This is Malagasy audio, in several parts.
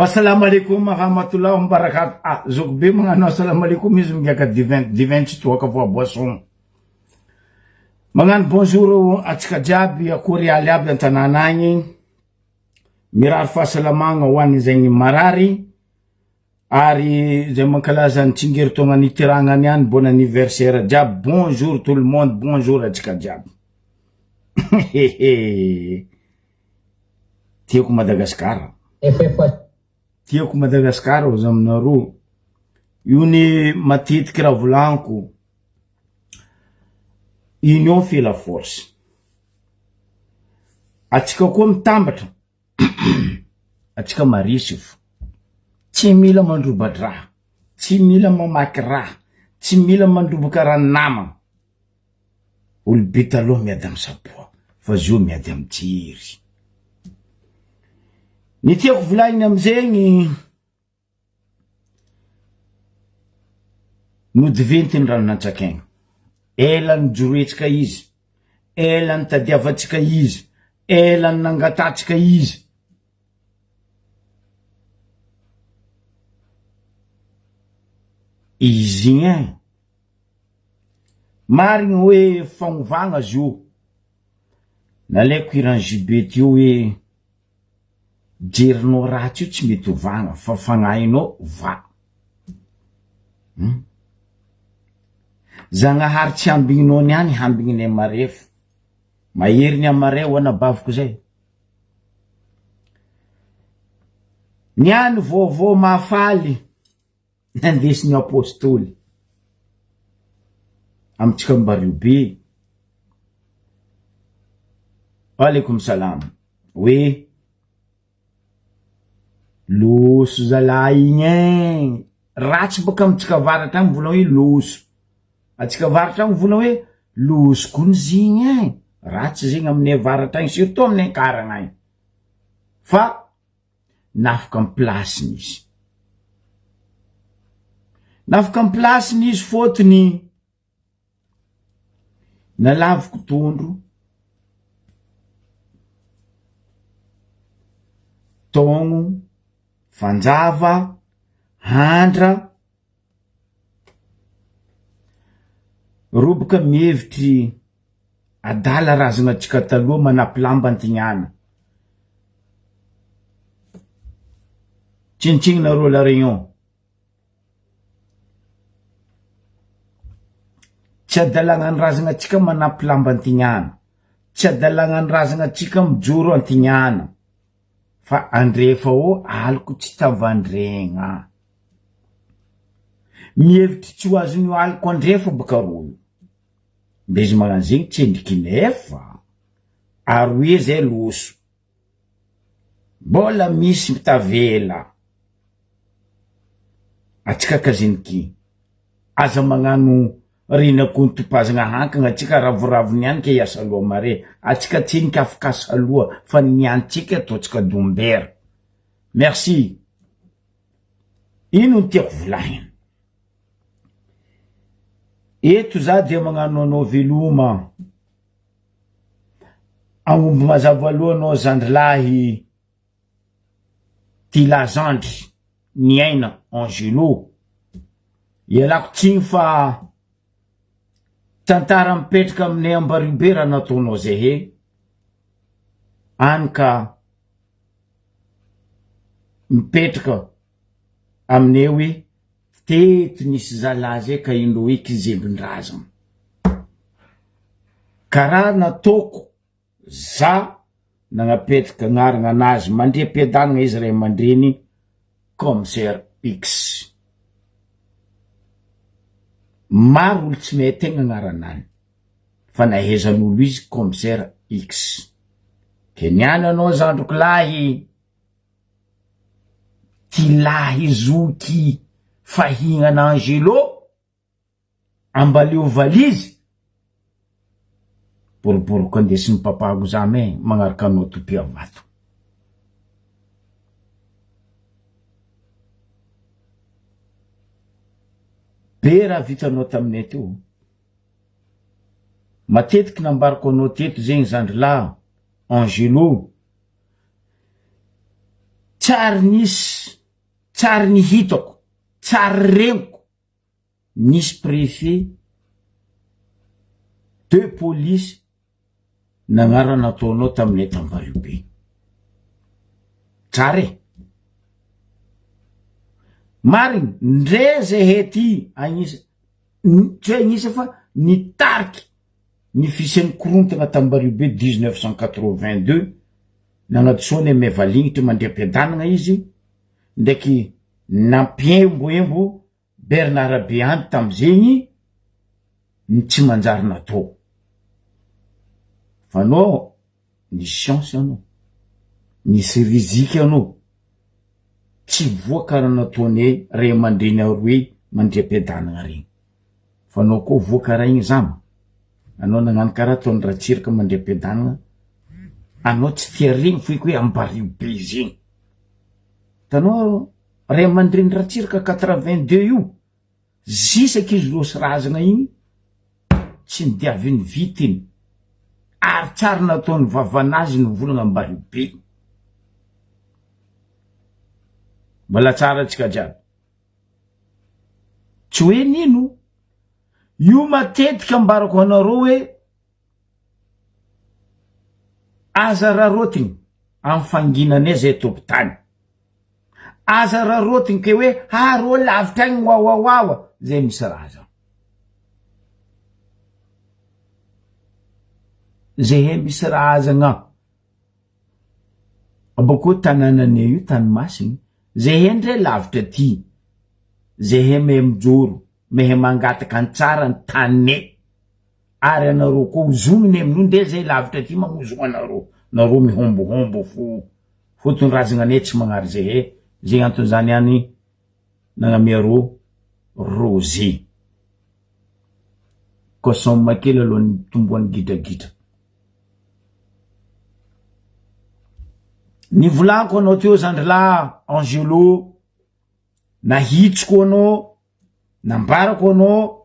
Asalamu alaikum warahmatullahi wabarakatuh. Ah, zoky be magnano asalamu alaikum izy migiaka divin, divin tsy toaka fa boisson. Magnano bonjour atsika jiaby, akory aly aby an-tanàna agny. Mirary fahasalamagna ho an'izay marary ary izay mankalaza ny tsingerin-taogna niteragnany any, bon anniversaire jiaby. Bonjour tout le monde, bonjour atsika jiaby. Tiako Madagasikara. Tiako Madagasikara hozy aminareo. Io ny matetiky raha volaniko. Union fait la force. Atsika koa mitambatra. Atsika marisy fo. Tsy mila mandroba-draha. Tsy mila mamaky raha. Tsy mila mandroboka raha namana. Olobe taloha miady amin'ny saboa fa zio miady amin'ny jery. Ny tiako volagnina amizegny nodiventy ny rano nantsakaigna. Ela nijoroetsika izy, ela nitadiavantsika izy, ela nangatatsika izy. Izy igny e. Marigny hoe fagnovagna zio, nalaiko hiran'i JB teo hoe jerinao ratsy io tsy mety ovagna fa fagnahinao va. Hum. Zagnahary tsy ambigninao niany hambigninay marefo. Mahery ny amaray ho anabaviko zay. Niany vaovao mahafaly. Nandesin'ny Apostoly amintsika Ambario be. Waalaikum salam. Hoe loso zalahy igny e. Ratsy bôka amintsika avaratra agny mivolagna hoe loso. Antsika avaratra agny mivolagna hoe loso koa ny zigny e. Ratsy zegny aminay avaratra agny surtout aminay Ankaragna agny. Fa Nafika am place-ny izy. Nafika am place-ny izy fôtony nalaviko tondro, tôgno, fanjava, handra, roboka mihevitry adala razana antsika taloha manapy lamba antignana. Tsinitsinina nareo la Réunion. Tsy adalagna ny razana antsika manapy lamba antignana. Tsy adalagna ny razana antsika mijoro antignana. Fa andrefa ô aliko tsy tavandregna. Mihevitry tsy ho azon'io aliko andrefa baka rô io. Mba izy magnano zegny tsy endriky nefa aroe zay loso. Mbola misy tavela. Atsika kaziniky. Aza magnano renako nitopazagna hankagna atsika ravoravo niany ke hiasa loha mare. Atsika tsiniky afaka asa loha fa ny antsika ataontsika dombera. Merci. Ino no tiako volahina? Eto za dia magnano anao veloma. Aomby mazava aloha anao zandrilahy Tila zandry Niaina Angelo. Ialako tsiny fa tantara mipetraka aminay Ambariobe raha nataonao zay he. Any ka mipetraka aminay hoe teto nisy zalahy zay ka indro hoe kizembin-drazana. Karaha nataoko za nagnapetraka agnarana anazy mandriam-piadanana izy ray aman-dreny commissaire X. Maro olo tsy mahay tegna agnaranany fa nahaizan'olo izy commissaire X. Ke niany anao zandriko lahy ty lahy zoky fahignana Angelo ambaleo valizy boriboriko andesin'ny papako zame magnaraka anao topia vato. Be raha vitanao taminay teo. Matetiky nambariko anao teto zegny zandry lahy Angelo. Tsary nisy, tsary ny hitako, tsary regniko, nisy préfet de police nagnarana ataonao taminay tambario be. Tsara e! Marigny, ndre zehe ty agnisa, tsy hoe agnisa fa nitariky ny fisian'ny korontagna tambario be 1982, nagnadisoany Aimé Valignitry Mandriampiadanagna izy, ndraiky nampiemboembo Bernard Beanty tamizegny ny tsy manjary natao. Fa anao nisy chance anao, nisy rizika anao, tsy voa kara nataonay ray aman-dreny aroe mandriam-piadanagna regny. Fa anao koa voa kara igny zama, anao nagnano kara ataon'i Ratsiraka mandriam-piadanagna, anao tsy tia regny foiky hoe ambario be zegny. Hitanao Ray aman-dreny Ratsiraka 82 io, zisaka izy losy razagna igny, tsy nidiavin'ny vitiny, ary tsary nataony vavanazy ny volagna Ambaribe. Mbola tsara antsika jiaby. Tsy hoe nino, io matetika ambarako anareo hoe Aza raraotigny am fanginanay zay tompotany. Aza raraotigny ke hoe ha rô lavitra agny wawawawa zay misy raha zany. Zehe misy razagna. Abakeo tanànanay io tany masigny, zehe ndre lavitra aty, zehe mehe mijoro, mehe mangataka ny tsara ny taninay. Ary anareo koa ozoniny amin'io ndeha zay lavitra aty magnozogno anareo nareo mihombohombo fo fotony razagna anay tsy magnary zehe zegny antony zany any nagnamia rô rose kosoma kely alohan'ny tomboan'ny gidragidra nivolako anao teo zandry lahy Angelo nahitsiko anao Nambarako anao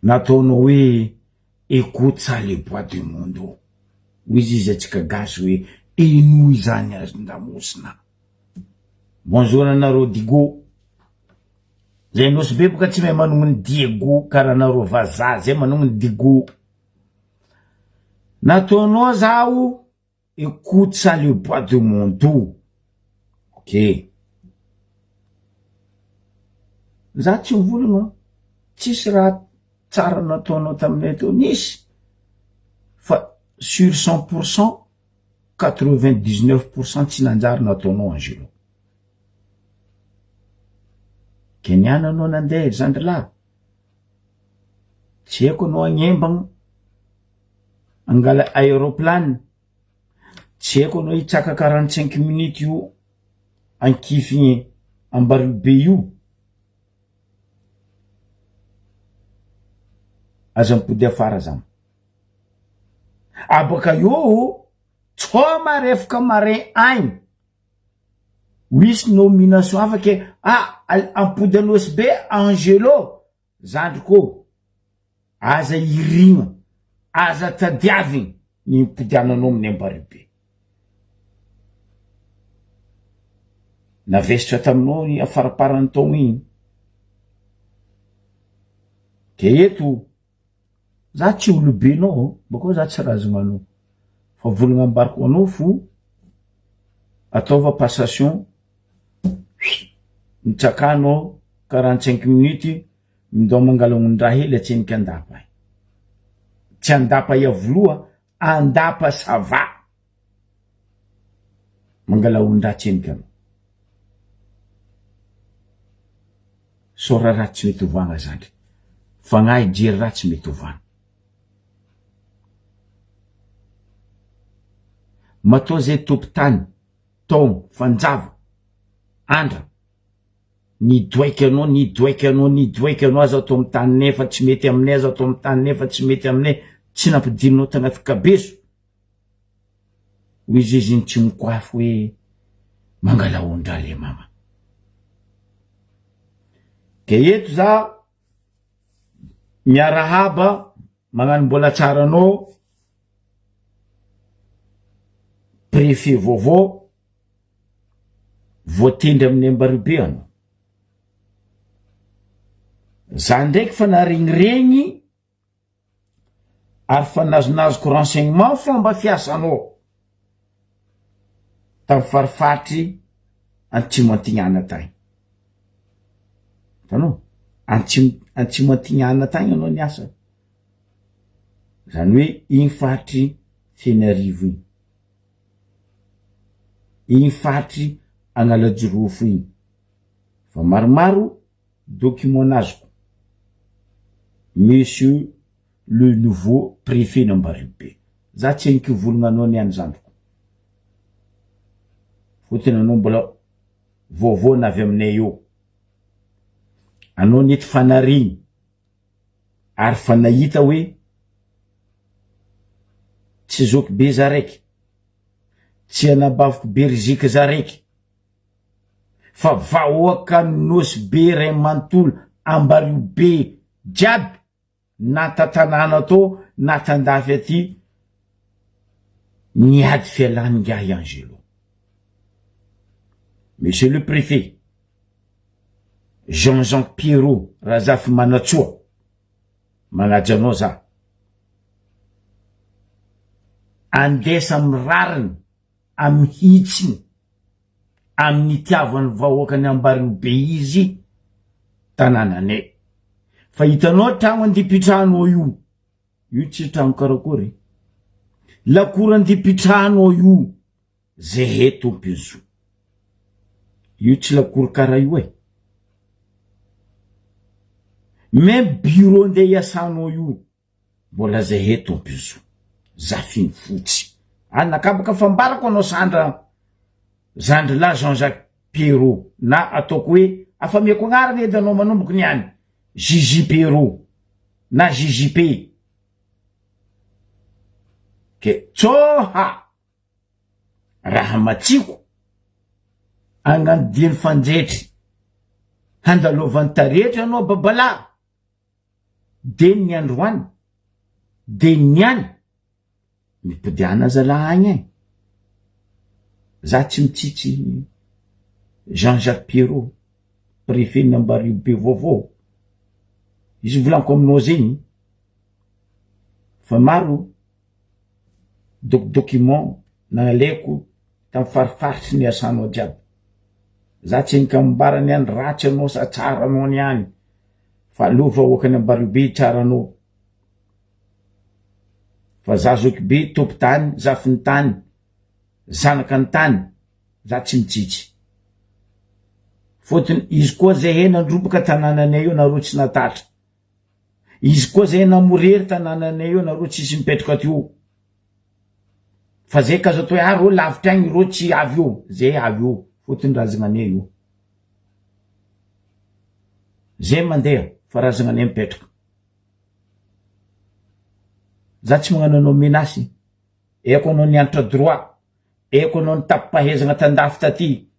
nataonao hoe écoute ça le bois du monde hoy izy izy atsika gasy hoe henoy izany azon-damosina. Bonjour anareo Digo. Zay Nosy be boka tsy mahay manognony Diego karaha anareo vazaha zay manognony Digo. Nataonao zaho Écoute ça le bois de mon dos. Ok. Za tsy mivolagna, tsisy raha tsara nataonao taminay teo, nisy fa sur 100%, 99% tsy nanjary nataonao Angelo. Keniana anao nandeha zandry lahy, tsy haiko anao agnembagna. Angala aeroplane, tsy haiko anao hitsaka 45 minutes io ankifigny Ambarivo be io, aza mipody afara zany, abaka eo tsao marefaka mare agny, misy nomination hafa ke ah ampody Anosy be Angelo. Zandriko ô, aza irigna, aza tadiavigny ny hipodiananao amin'ny Ambaribe. Navesatra taminao ny afaraparan'ny taogno igny. De eto, za tsy olobenao, bakeo za tsy razagnanao, fa volagna ambarako anao fo, ataova passation Mitsakà anao 45 minutes mindao mangala ondraha hely atsenika andapa agny. Tsy andapa Iavoloha, andapa Sava. Mangala ondraha atsenika anao. Sora raha tsy mety ovagna zandry. Fagnahy jery raha tsy mety ovagna. Matoa zay tompon-tany Taomo, fanjava, andra, nidoaiky anao, nidoaiky anao, nidoaiky anao aza ato amin'ny taninay fa tsy mety aminay, aza ato amin'ny taninay fa tsy mety aminay, tsy nampidirinao tanaty kabeso. Hoy izy izy iny tsy mikoafy hoe mangala ondra le mama. De eto za miarahaba magnano mbola tsara anao préfet vaovao. Voatendry amin'ny Ambaribe anao. Za ndraiky fa naregniregny ary fa nazonazoko renseignement fomba fiasanao tamy farifaritry Antsimo Antignana tagny. Hitanao? Antsimo Antsimo Antignana tagny anao niasa. Zany hoe igny faritry Fenarivo igny. Igny faritry Analajirofo igny. Fa maromaro document nazoko. Monsieur le nouveau préfet n'Ambaribe. Za tsy haiko hivolagna anao niany zandriko. Fotony anao mbola vaovao na avy aminay eo. Anao nety fanarigny ary fa nahita hoe tsy zoky be za raiky, tsy anabaviko Beriziky za raiky. Fa vahoaka Nosy be ray manontolo Ambario be jiaby na tantanàna tô na tandafy aty niady fialany ingahy Angelo. Monsieur le préfet Jean Jean Pierrot Razafimanantsoa magnaja anao za. Andesa amin'ny rariny, amin'ny hitsiny. amin'ny itiavan'ny vahoakan'i Ambariobe izy tanànanay. Fa hitanao tragno andipitrahanao io, io tsy tragno karakory e. Lakoro andipitrahanao io, zehe tompony zo. Io tsy lakoro karaha io e. Même bureau andeha hiasanao io, Mbola zay eto Ampizo. Zafiny fotsy. Anakabaka fambarako anao sandra zandry lahy Jean Jacques Pierrot na ataoko hoe afamiako agnarana edy anao manomboky ny any JJ Pierrot na JJP ke tsôha raha matsiko agnano diany fanjetry handalovan'ny taretra anao babalahy de ny androany de ny any mipodiana zalahy agny e za tsy mitsitsy Jean Jacques Pierrot préfet ny Ambariho be vaovao izy volaniko aminao zegny fa maro doc document nalaiko tamy farifaritry ny asanao jiaby za tsy nikambarany any ratsy anao sa tsara anao ny any Fa aleo vahoakan'i Ambariobe hitsara anao. Fa za zokibe tompon-tany, zafin'ny tany, zanaka ny tany, za tsy mitsitsy. Fôtony izy koa zahay nandroboka tanànanay io nareo tsy natatra. Izy koa zahay namorery tanànanay io nareo tsisy mipetraka teo. Fa zay ka azo atao hoe ah reo lavitra agny reo tsy avy eo, zay avy eo, fôtony razananay io. Zay mandeha fa razagna anay mipetraka. Za tsy magnano anao menace, haiko anao nianatra droit, haiko anao nitapim-pahaizagna tandafy taty,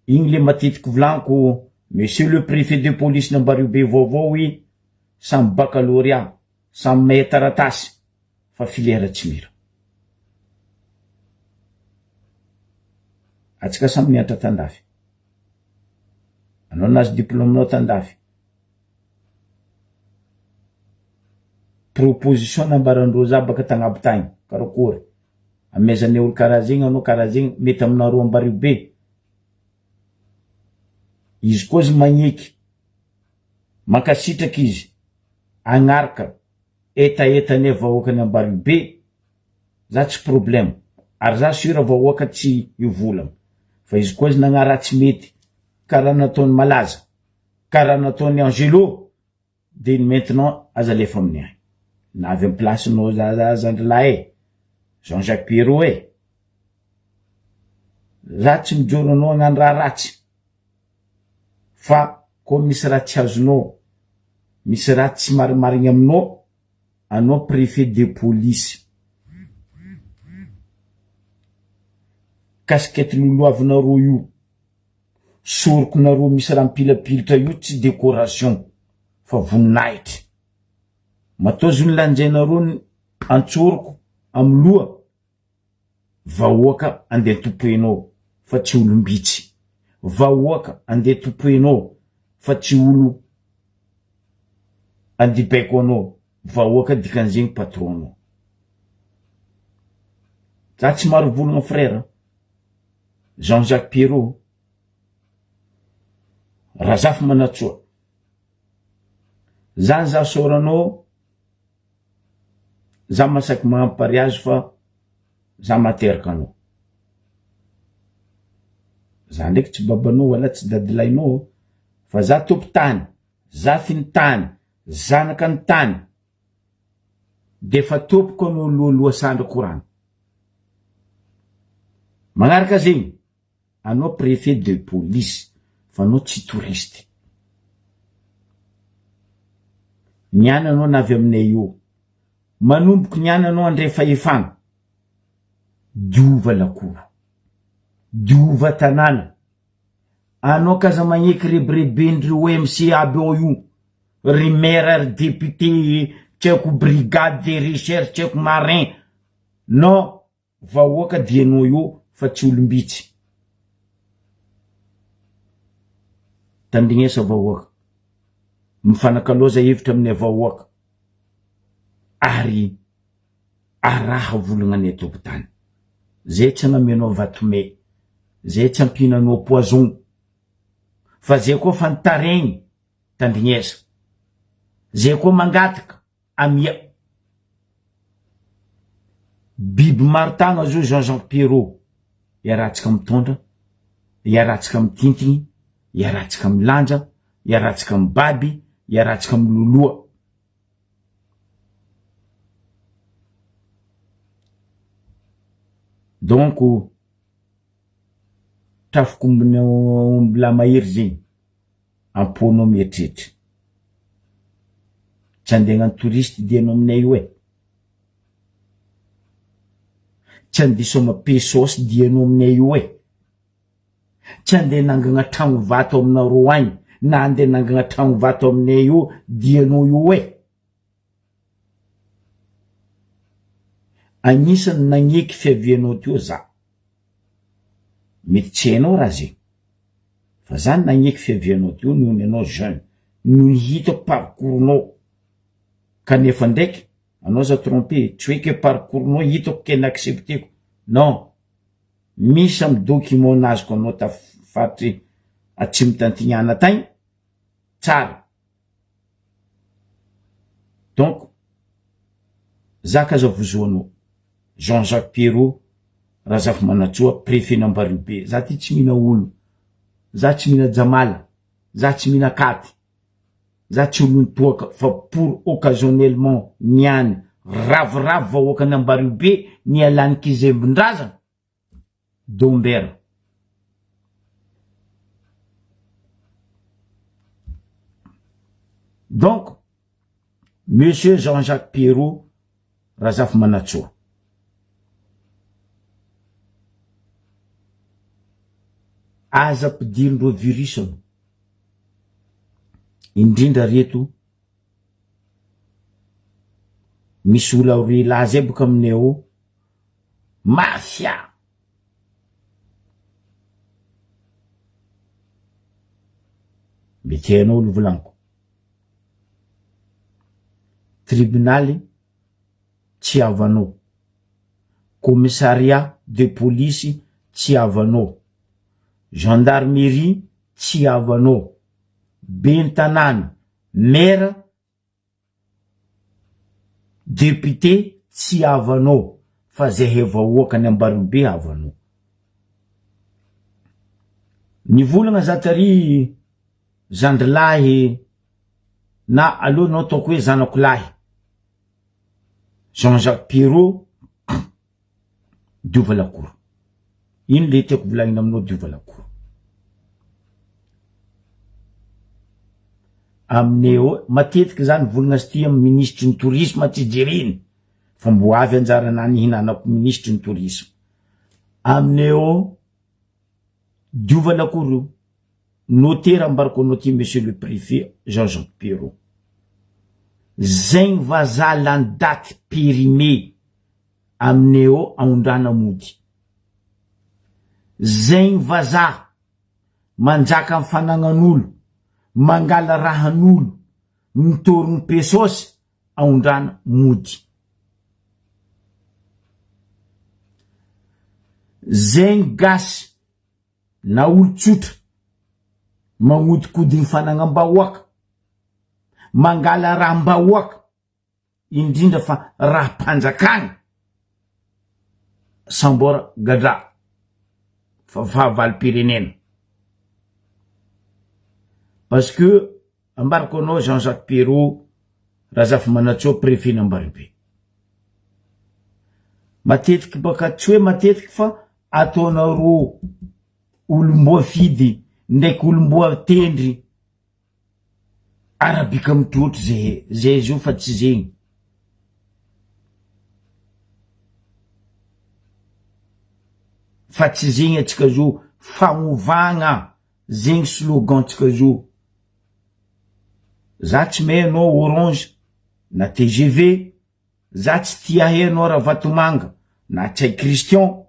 igny le matetiky volaniko monsieur le préfet de police n'Ambariobe vaovao i, samy baccalauréat, samy mahay taratasy fa filière tsy mira. Atsika samy nianatra tandafy. Anao nahazo diplôme-nao tandafy. Proposition nambaran-dreo za baka tagnabo tagny, karakôry? Amezanay olo karaha zegny anao karaha zegny, mety aminareo Ambario be. Izy koa izy magneky, mankasitraka izy, agnaraka hetahetanay vahoakan'i Ambario be. Za tsy problème ary za sur vahoaka tsy hivolagna fa izy koa izy nagnaraha tsy mety karaha nataony malaza karaha nataony Angelo de ny maintenant aza alefa aminy agny na avy am place nao za zandry lahy e Jean Jacques Pierrot e za tsy mijoro anao hagnano raha ratsy fa koa misy raha tsy azonao misy raha tsy marimarigny aminao anao préfet de police. Casquette lolohavinareo io, sorokonareo misy raha mipilapilitra io tsy décoration fa voninahitra. Matoa zony lanjainareo antsoroko amy loha, vahoaka andeha tompoinao fa tsy olom-bitsy. Vahoaka andeha tompoinao fa tsy olo andeha baiko anao. Vahoaka dikan'izegny patron-nao. Za tsy maro volagna frère. Jean Jacques Pierrot, Razafimanantsoa. Zany za saoranao, za masaky magnano pariage fa za materaka anao. Za ndraiky tsy babanao wala tsy dadilahinao fa za tompon-tany, zafin'ny tany, zanaka ny tany defa tompoko anao lohaloha sandry korana. Magnaraka zegny, anao prefet de police fa anao tsy touriste. Niany anao navy aminay io, manomboky niany anao handray fahefana, diova lakoro, diova tanàna, anao k'aza magneky rebireben'dry OMC aby ao io, ry maire ry député tsy haiko brigade de recherche tsy haiko marin, non vahoaka dianao io fa tsy olom-bitsy. Tandrignesa vahoaka, mifanakaloza hevitra aminay vahoaka ary araha volagna anay tompon-tany. Zay tsy anamianao vatomey, zay tsy ampihinanao poison, fa zay koa fantaregny tandrignesa, zay koa mangataka amia. Biby maro tagna zao Jean Jacques Pierrot, iarahantsika mitondra, iarahantsika mitintigny, iarahantsika milanja, iarahantsika mibaby, iarahantsika miloloha. Donc trafik'ombin'ny ombilahy mahery zegny am-ponao mieritreritra. Tsy andeha hagnano touriste dianao aminay io e. Tsy andeha hisôma pesos dianao aminay io e. Tsy andeha hanangana tragno vato aminareo agny na andeha hanangana tragno vato aminay io dianao io e. Agnisan'ny nagneky fiavianao teo za. Mety tsy hainao raha zegny. Fa za nagneky fiavianao teo noho ny anao jeune, noho ny hitako parcours-nao. Kanefa ndraiky anao za tromper, tsy hoe ke parcours-nao hitako ke n'accepteko, non. Misy amy document nazoko anao ta faritry atsimo tantignana tagny, tsara. Donc za k'aza vozoanao Jean Jacques Pierrot Razafimanantsoa préfet n'Ambariobe, za ty tsy mihina olo, za tsy mihina jamala, za tsy mihina katy, za tsy olon-toaka fa pour occasionnellement niany ravoravo vahoakan'Ambariobe nialan'ny kizembin-drazana. Dombera. Donc, Monsieur Jean-Jacques Pierrot Razafimanantsoa. Aza ampidirin-dreo virus anao. Indrindra reto misy olo aroe lahy zay boka aminay ao Mafia! Mety hainao olo volagniko. Tribonaly tsy havanao. Commissariat de police tsy havanao. Gendarmerie tsy havanao. Ben'ny tanàna, maire Député tsy havanao fa zahay vahoaka any Ambariobe havanao. Nivolagna za tary zandrilahy na aleo anao ataoko hoe zanako lahy Jean Jacques Pierrot diova lakoro. Ino le tiako volagnina aminao diova lakoro. Aminay ao matetiky zany volagna sy ty amy minisitry ny tourisme tsy jereny fa mbo avy anjarana nihinanako minisitry ny tourisme. Aminay ao diova lakoro io. Notaire ambarako anao ty monsieur le préfet Jean Jacques Pierrot. Zegny vazaha lany daty périmé aminay ao aondrana mody. Zegny vazaha. Manjaka am fanagnan'olo, mangala rahan'olo, mitorogno pesos aondrana mody. Zegny gasy na olo tsotra magnodikodigny fanagnam-bahoaka, mangala raham-bahoaka, indrindra fa raham-panjakana, sambora gadra fa fahavalom-pirenena. Parce que ambarako anao Jean Jacques Pierrot Razafimanantsoa préfet n'Ambaribe. Matetiky baka tsy hoe matetiky fa ataonareo olom-boafidy ndraiky olom-boatendry Arabika mitrotro ze ze zo fa tsy zegny. Fa tsy zegny atsika zo fanovagna zegny slogan tsika zo. Za tsy mahay anao orange na tgv, za tsy tia ahy anao ravatomanga na Ntsay Christian.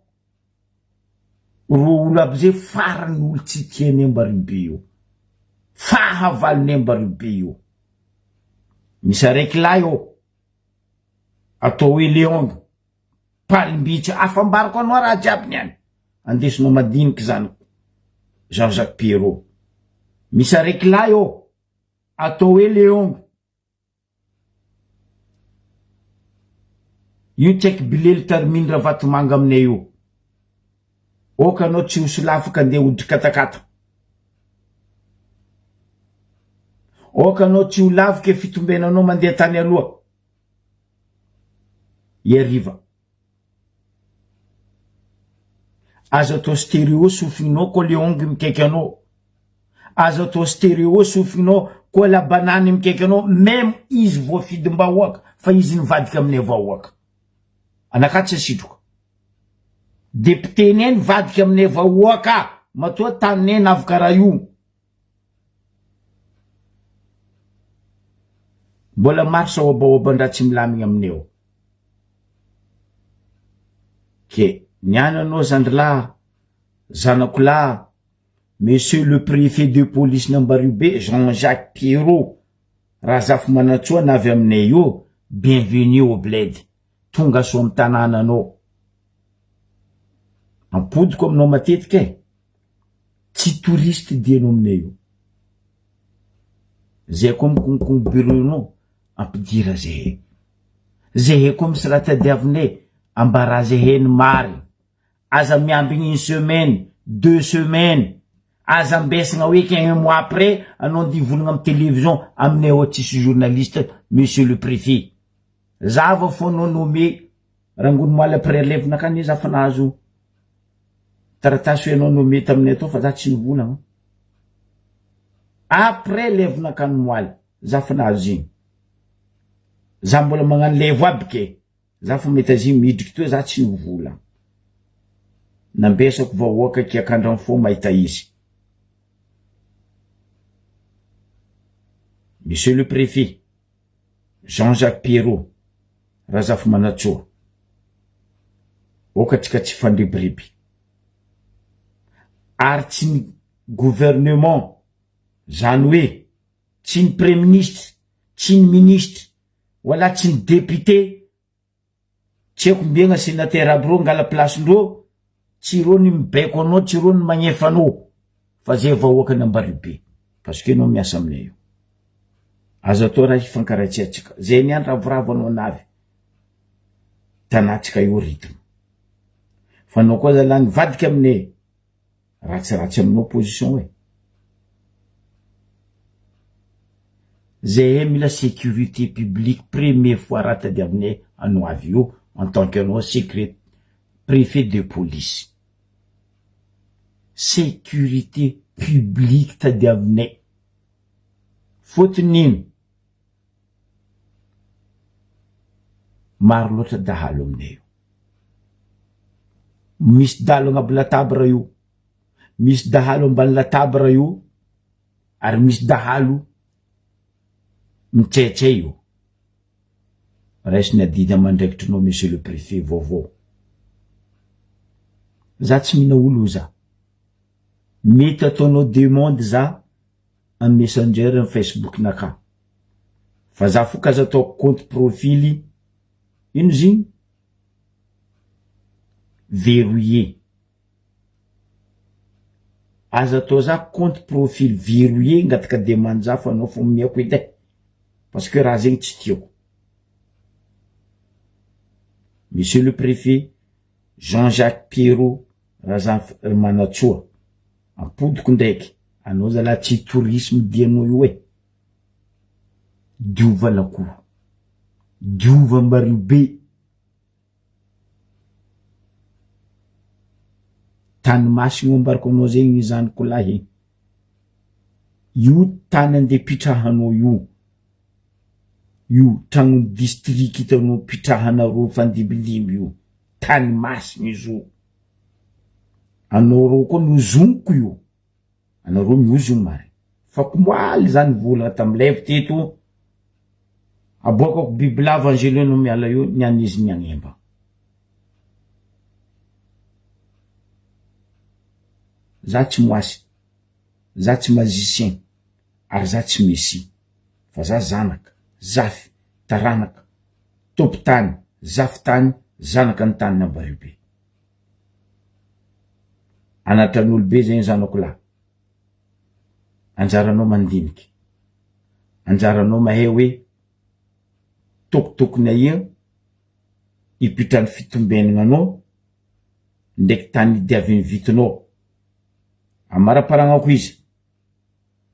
Ro olo aby zay farany olo tsy tia an'i be io. Fahavalon'i be io. Misy araiky lahy ao atao hoe Leong, mpalimbitsa, afambarako anao raha jiaby niany. Andesinao madiniky zany Jean Jacques Pierrot. Misy araiky lahy ao atao hoe Leong. Io tsy haiko bilely tarminy ravatomanga aminay io. Oka anao tsy ho solafaka andeha hodry katakata. Oka anao tsy ho lavike fitombenanao mandeha tany aloha. Iariva. Aza atao stereo sofinao koa le ongy mikaiky anao. Aza atao stereo sofinao koa la banane mikaiky anao meme izy voafidim-bahoaka fa izy nivadika aminay vahoaka. Anakahy tsy asitroko. Député-nay nivadika aminay vahoaka matoa taninay navy karaha io. Mbola maro sahoabahoaban-draha tsy milamigna aminay ao. Ke niany anao zandrilahy, zanakolahy, Monsieur le préfet de police n'Ambariobe Jean Jacques Pierrot Razafimanantsoa na avy aminay io, bienvenue au bled, tonga soa am tanànanao. Ampodiko aminao matetika e, tsy touriste dianao aminay io. Zay koa mikonkono bureau-nao, ampidira zahay. Zahay koa misy raha tadiavinay, ambarà zahay ny marigny. Aza miambigny une semaine, deux semaines, aza ambesagna hoe que un mois après anao andeha hivolagna amy télévision, aminay ao tsisy journaliste monsieur le préfet. Za vao fô anao nommé rangony moal après levona anie za fa nahazo taratasy hoe anao nommé taminay tao fa za tsy nivolagna. Après levonakany moaly za fa nahazo igny. Za mbola magnano levo aby ke. Za fa mety azy midriky toa za tsy nivola. Nambesako vahoaka kiakandran fo mahita izy. Monsieur le préfet Jean Jacques Pierrot Razafimanantsoa Aoka tsika tsy hifandribiriby ary tsy ny gouvernement zany hoe tsy ny praiministra tsy ny ministra Wala tsy ny député tsy haiko mbiagna sénateur aby reo angala place ndreo tsy reo ny mibaiko anao tsy reo ny magnefa anao fa zay vahoaka ny Ambaribe parce que enao miasa aminay io aza atao raha hifankaratsiatsika zay niany ravoravo anao navy tanatsika io rythme fa anao koa zalahy nivadika aminay Ratsiratsy aminao position e. Zahay mila sécurité publique premier fois raha tadiavinay anao avy eo en tant que anao secret préfet de police. Sécurité publique tadiavinay. Fôtony ino? Maro loatra dahalo aminay io. Misy dahalo agnabo latabra io, misy dahalo ambany latabra io, ary misy dahalo mitsaitsay io. Raiso ny adidy amandraikitrinao monsieur le préfet vaovao. Za tsy mihina olo za. Mety ataonao demande za am messenger am facebook naka. Fa za fo k'aza ataoko compte profil ino izy igny? Verrouillé. Aza atao za compte profil verrouillé ngataka demande za fa anao fo omeako edy e. Parce que raha zegny tsy tiako. Monsieur le préfet Jean Jacques Pierrot Razafimanantsoa, ampodiko ndraiky, anao zalahy tsy tourisme dianao io e, diova lakoro, diova Ambariho be, tany masina io ambarako anao zegny zanako lahy e, io tany andeha pitrahanao io, io tragnon'ny district hitanao pitrahanareo mifandimbilimby io, tany masina izy io, anao reo koa nozoniko io, anareo miozona marina, fa komoaly zany vola tamy laivo teto, aboakako bibilava Angelot no miala eo ny an'izy ny agnemba. Za tsy moasy, za tsy magicien, ary za tsy messie, fa za zanaka, zafy, taranaka, tompon-tany, zafin-tany, zanaka ny tanin' Ambariobe. Anatran'olobe zegny zanako lahy. Anjaranao mandiniky. Anjaranao mahay hoe tokotokony aia hipitran'ny fitombenagna anao ndraiky tany idiavin'ny vitinao. Amaramparagnako izy.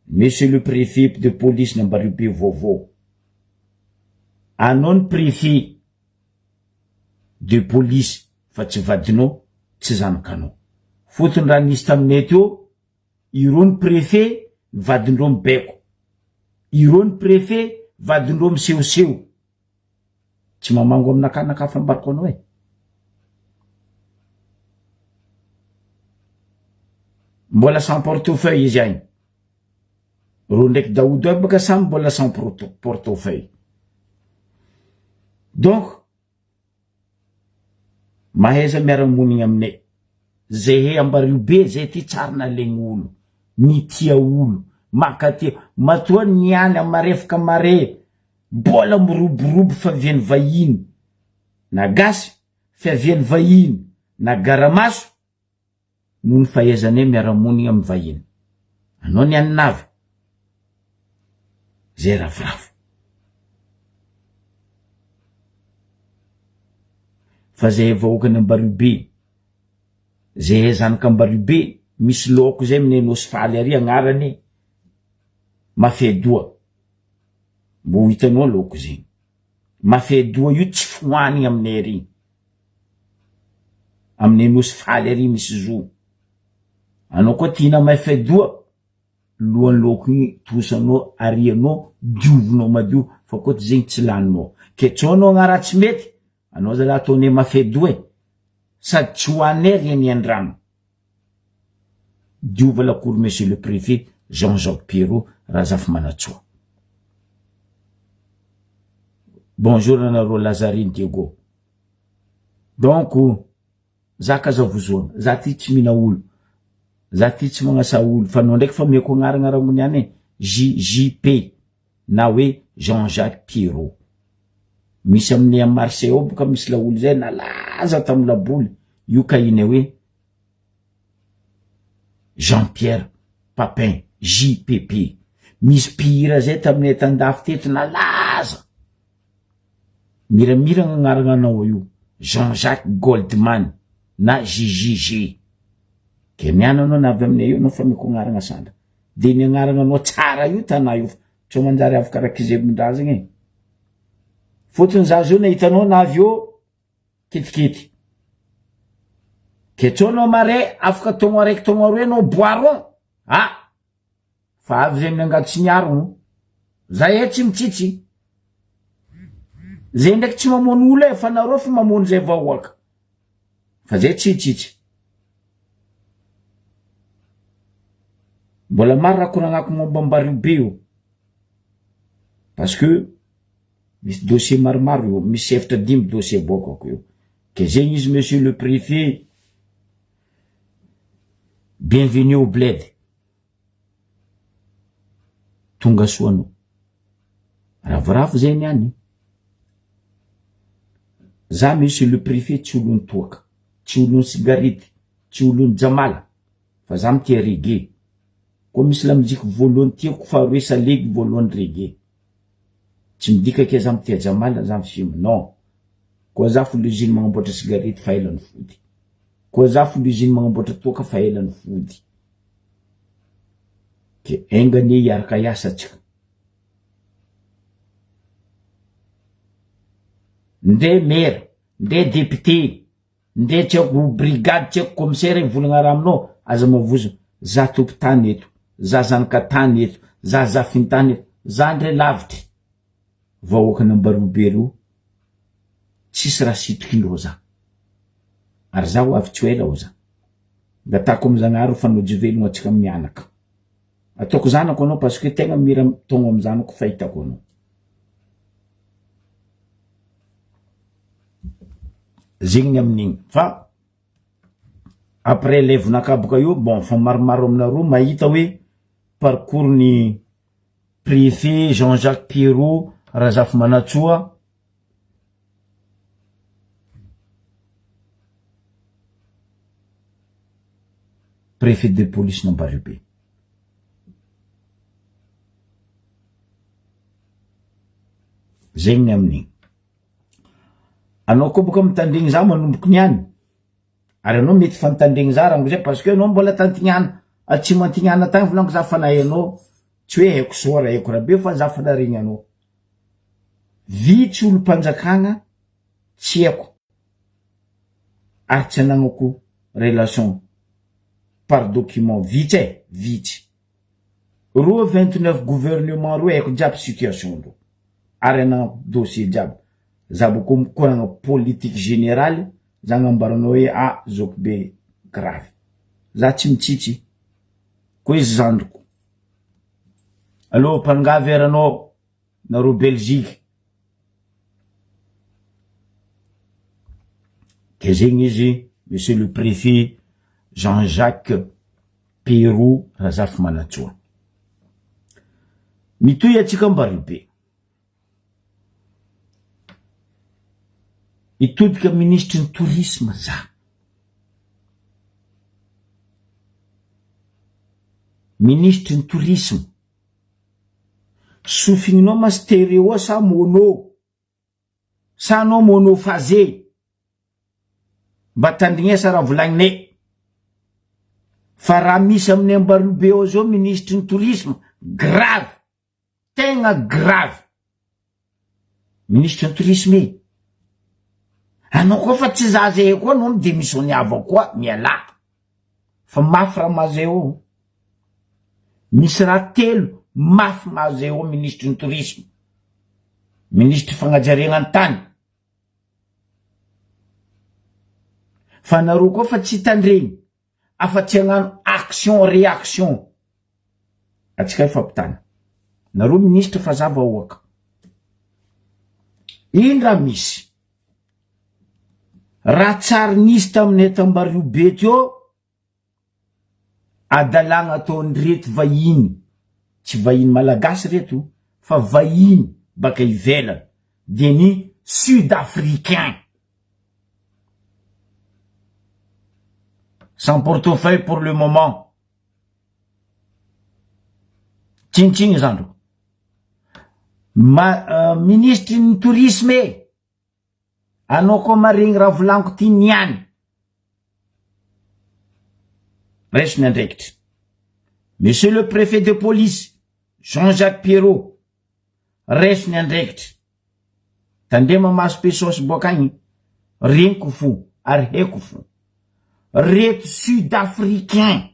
Monsieur le préfet de police n'Ambariobe vaovao. Anao ny préfet de police fa tsy vadinao, tsy zanakanao. Fotony raha nisy taminay teo, ireo ny préfet ny vadindreo mibaiko. Ireo ny préfet vadindreo misehoseho. Tsy mamango aminakahy nakahy fambarako anao e. Mbola sans portefeuille izy agny. Reo ndraiky Daoud aby baka samy mbola sans portefeuille. Donc mahaiza miara-monigny aminay. Zehe Ambario be zay ty tsary nalegny olo, nitia olo, mankatia. Matoa niany am marefaka mare mbola miroborobo fiavian'ny vahiny na gasy, fiavian'ny vahiny na garamaso noho ny fahaizanay miara-monigna amin'ny vahiny. Anao ny aninavy zay ravoravo. Fa zay vahoakan'i Ambariobe, zay zanak'Ambariobe, misy laoko zay aminay Nosy Faly ary agnarany Mafedoa. Mbo ho hitanao laoko zegny. Mafedoa io tsy fohanigny aminay ary. Aminay Nosy Faly ary misy zo. Anao koa tiana Mafedoa, lohan'ny laoko igny trosanao arianao diovinao madio fa koa tsy zegny tsy laninao. Ke tsao anao agnara tsy mety, anao zalahy ataonay Mafedoa e. Sady tsy hoaninay ry aniandrano. Diova lakoro Monsieur le Préfet Jean Jacques Pierrot Razafimanantsoa. Bonjour anareo Lazarine Diego. Donc za kaza vozoana, za ty tsy mihina olo, za ty tsy magnasa olo fa anao ndraiky fa omeko agnarana rangony ihany e, JJP na hoe Jean Jacques Pierrot. Misy amin'ny à Marseille ao boka misy laolo zay nalaza tamin'ny laboly, io kahiny hoe Jean Pierre Papin, JPP. Misy mpihira zay taminay tandafy teto nalaza. Miramiragna agnarana anao io, Jean Jacques Goldman na JJG. Ke miana anao na avy aminay io anao fa meko agnarana sandra. De ny agnarana anao tsara io tanà io fa tsy manjary avy karaha kizebon-drazagna e. Fotony za zao nahita anao na avy eo ketikety. Ke tsao anao mare afaka taogno araiky taogno aroe anao boiron. Ah! Fa avy zay miangady tsy miarogno. Zay e tsy mitsitsy. Zay ndraiky tsy mamono olo e fa nareo fo mamono zay vahoaka. Fa zay tsy hitsitsy. Mbola maro raha koragnako momba Ambario be io. Parce que misy dossier maromaro io, misy efatra dimy dossier aboakako io. Ke zegny izy monsieur le préfet. Bienvenue au bled. Tonga soa anao. Ravoravo zay niany. Za monsieur le préfet tsy olon'ny toaka, tsy olon'ny cigarette, tsy olon'ny jamala, fa za mitia reggae. Koa misy lamoziky voalohany tiako faharoe salegy voalohany reggae. Tsy midika akia za mitia jamala za mifimo non. Koa za folo usine magnamboatra cigarette fa ela nifody. Koa za folo usine magnamboatra toaka fa ela nifody. Ke enga anie hiaraka hiasa atsika. Nde maire, nde député, nde tsy haiko brigade tsy haiko commissaire hivolagna raha aminao aza mavozo za tompon-tany eto, za zanaka tany eto, za zafin-tany eto, za ndre lavitry vahoakan'Ambarobe reo tsisy raha sitrikindreo za ary za ho avy tsy ho ela ho za ngatahako am Zagnahary ho fanojy velogno atsika mianaka ataoko zanako anao parce que tegna mira togno am zanako fahitako anao. Zegny ny amin'igny fa après le vonakaboka io bon fa maromaro aminareo mahita hoe parcours ny préfet Jean Jacques Pierrot Razafimanantsoa préfet de police n'Ambariobe. Zegny ny amin'igny. Anao koa boka mitandregny za manomboky niany, ary anao mety fa nitandregny za rango zay parce que anao mbola tantignana, atsimo antignana tagny volaniko za fa nahay anao, tsy hoe haiko soa raha haiko rabe fa za fa naregny anao. Vitsy olom-panjakagna tsy haiko ary tsy anagnako relation par document, vitsy e, vitsy. Roa 29 gouvernement roa haiko jiaby situation ndreo ary anagnako dossier jiaby za boko mikoragna politique générale za agnambaranao hoe ah zoky be grave za tsy mitsitsy ko izy zandriko allo mpangavy eranao nareo Belgique de zegny izy monsieur le préfet Jean Jacques Pierrot Razafimanantsoa. Mitohy antsika Ambaribe. Hitodika minisitry ny tourisme za. Minisitry ny tourisme. Sofininao ma stereo sa mono? Sa anao monophasé? Mba tandrignesa raha volagnine. Fa raha misy amin'ny Ambariobe ao zao minisitry ny tourisme, grave! Tegna grave! Minisitry ny tourisme e! Anao koa fa tsy zaza e koa anao mi-demissionniava koa mialà. Fa mafy raha mahazo eo. Misy raha telo mafy mahazo eo minisitry ny tourisme. Minisitry fagnajariagna ny tany. Fa nareo koa fa tsy tandregny afa tsy hagnano action réaction. Atsika ifampitana. Nareo minisitra fa za vahoaka. Ino raha misy? Raha tsary nisy taminay tambario be teo adalagna ataon'ireto vahiny, tsy vahiny malagasy reto fa vahiny baka ivelany dia ny sud africain. Sans portefeuille pour le moment. Tsinitsinina zandriko. Ma, minisitry ny tourisme e! Anao koa maregny raha volaniko ty niany. Raiso ny andraikitra. Monsieur le préfet de police, Jean Jacques Pierrot, raiso ny andraikitra. Tandrema maso be saosy boaka agny, regniko fo ary haiko fo. Reto sud africain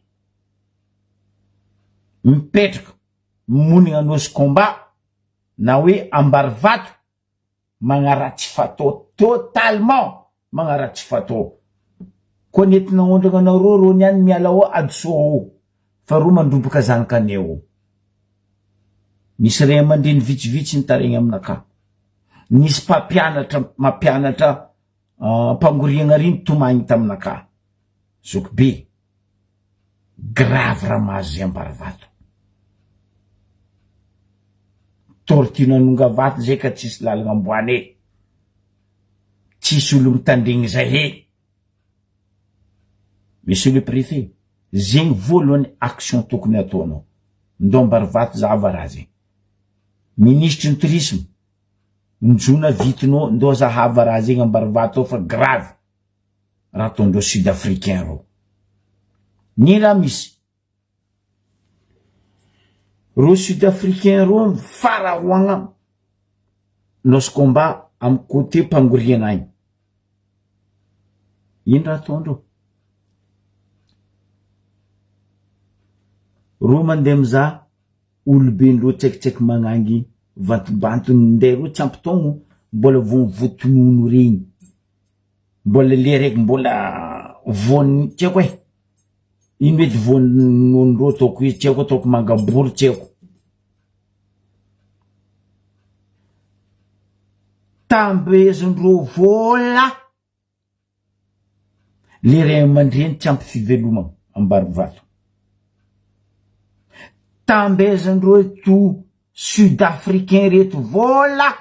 mipetraka monigna Nosy Combat na hoe Ambarivato magnaratsy fatao totalement magnaratsy fatao koa nentina aondragna anareo reo niany miala ao adosoa ao fa reo mandroboka zanakanay ao nisy ray aman-dreny vitsivitsy nitaregny aminakahy nisy mpampianatra mampianatra ampangoriagna ry nitomagny taminakahy zoky be. Grave raha mahazo zay Ambaravato. Tortue nanonga vato zay ka tsisy lalagna amboany e. Tsisy olo mitandregny zay e. Monsieur le préfet, zegny voalohany action tokony ataonao. Ndao Ambarivato zahava raha zegny. Minisitry ny tourisme, njona vitinao ndao zahava raha zegny Ambarivato ao fa grave raha ataondreo sud africain reo. Ny raha misy. Reo sud africain reo mifarahoagna Nosy Komba amy côté Pangoriana agny. Ino raha ataondreo? Reo mandeha mizaha olobe-ndreo tsaikitsaiky magnangy vantobantony nde reo tsy ampy taogno mbola vao mivotonono regny. Mbola le raiky mbola voan'ny tsy haiko e, ino edy voan'ondreo ataoko izy tsy haiko ataoko mangabory tsy haiko. Tambezindreo vola le ray aman-dreny tsy ampy fivelomana Ambarivato. Tambezindreo eto sud africain reto vola.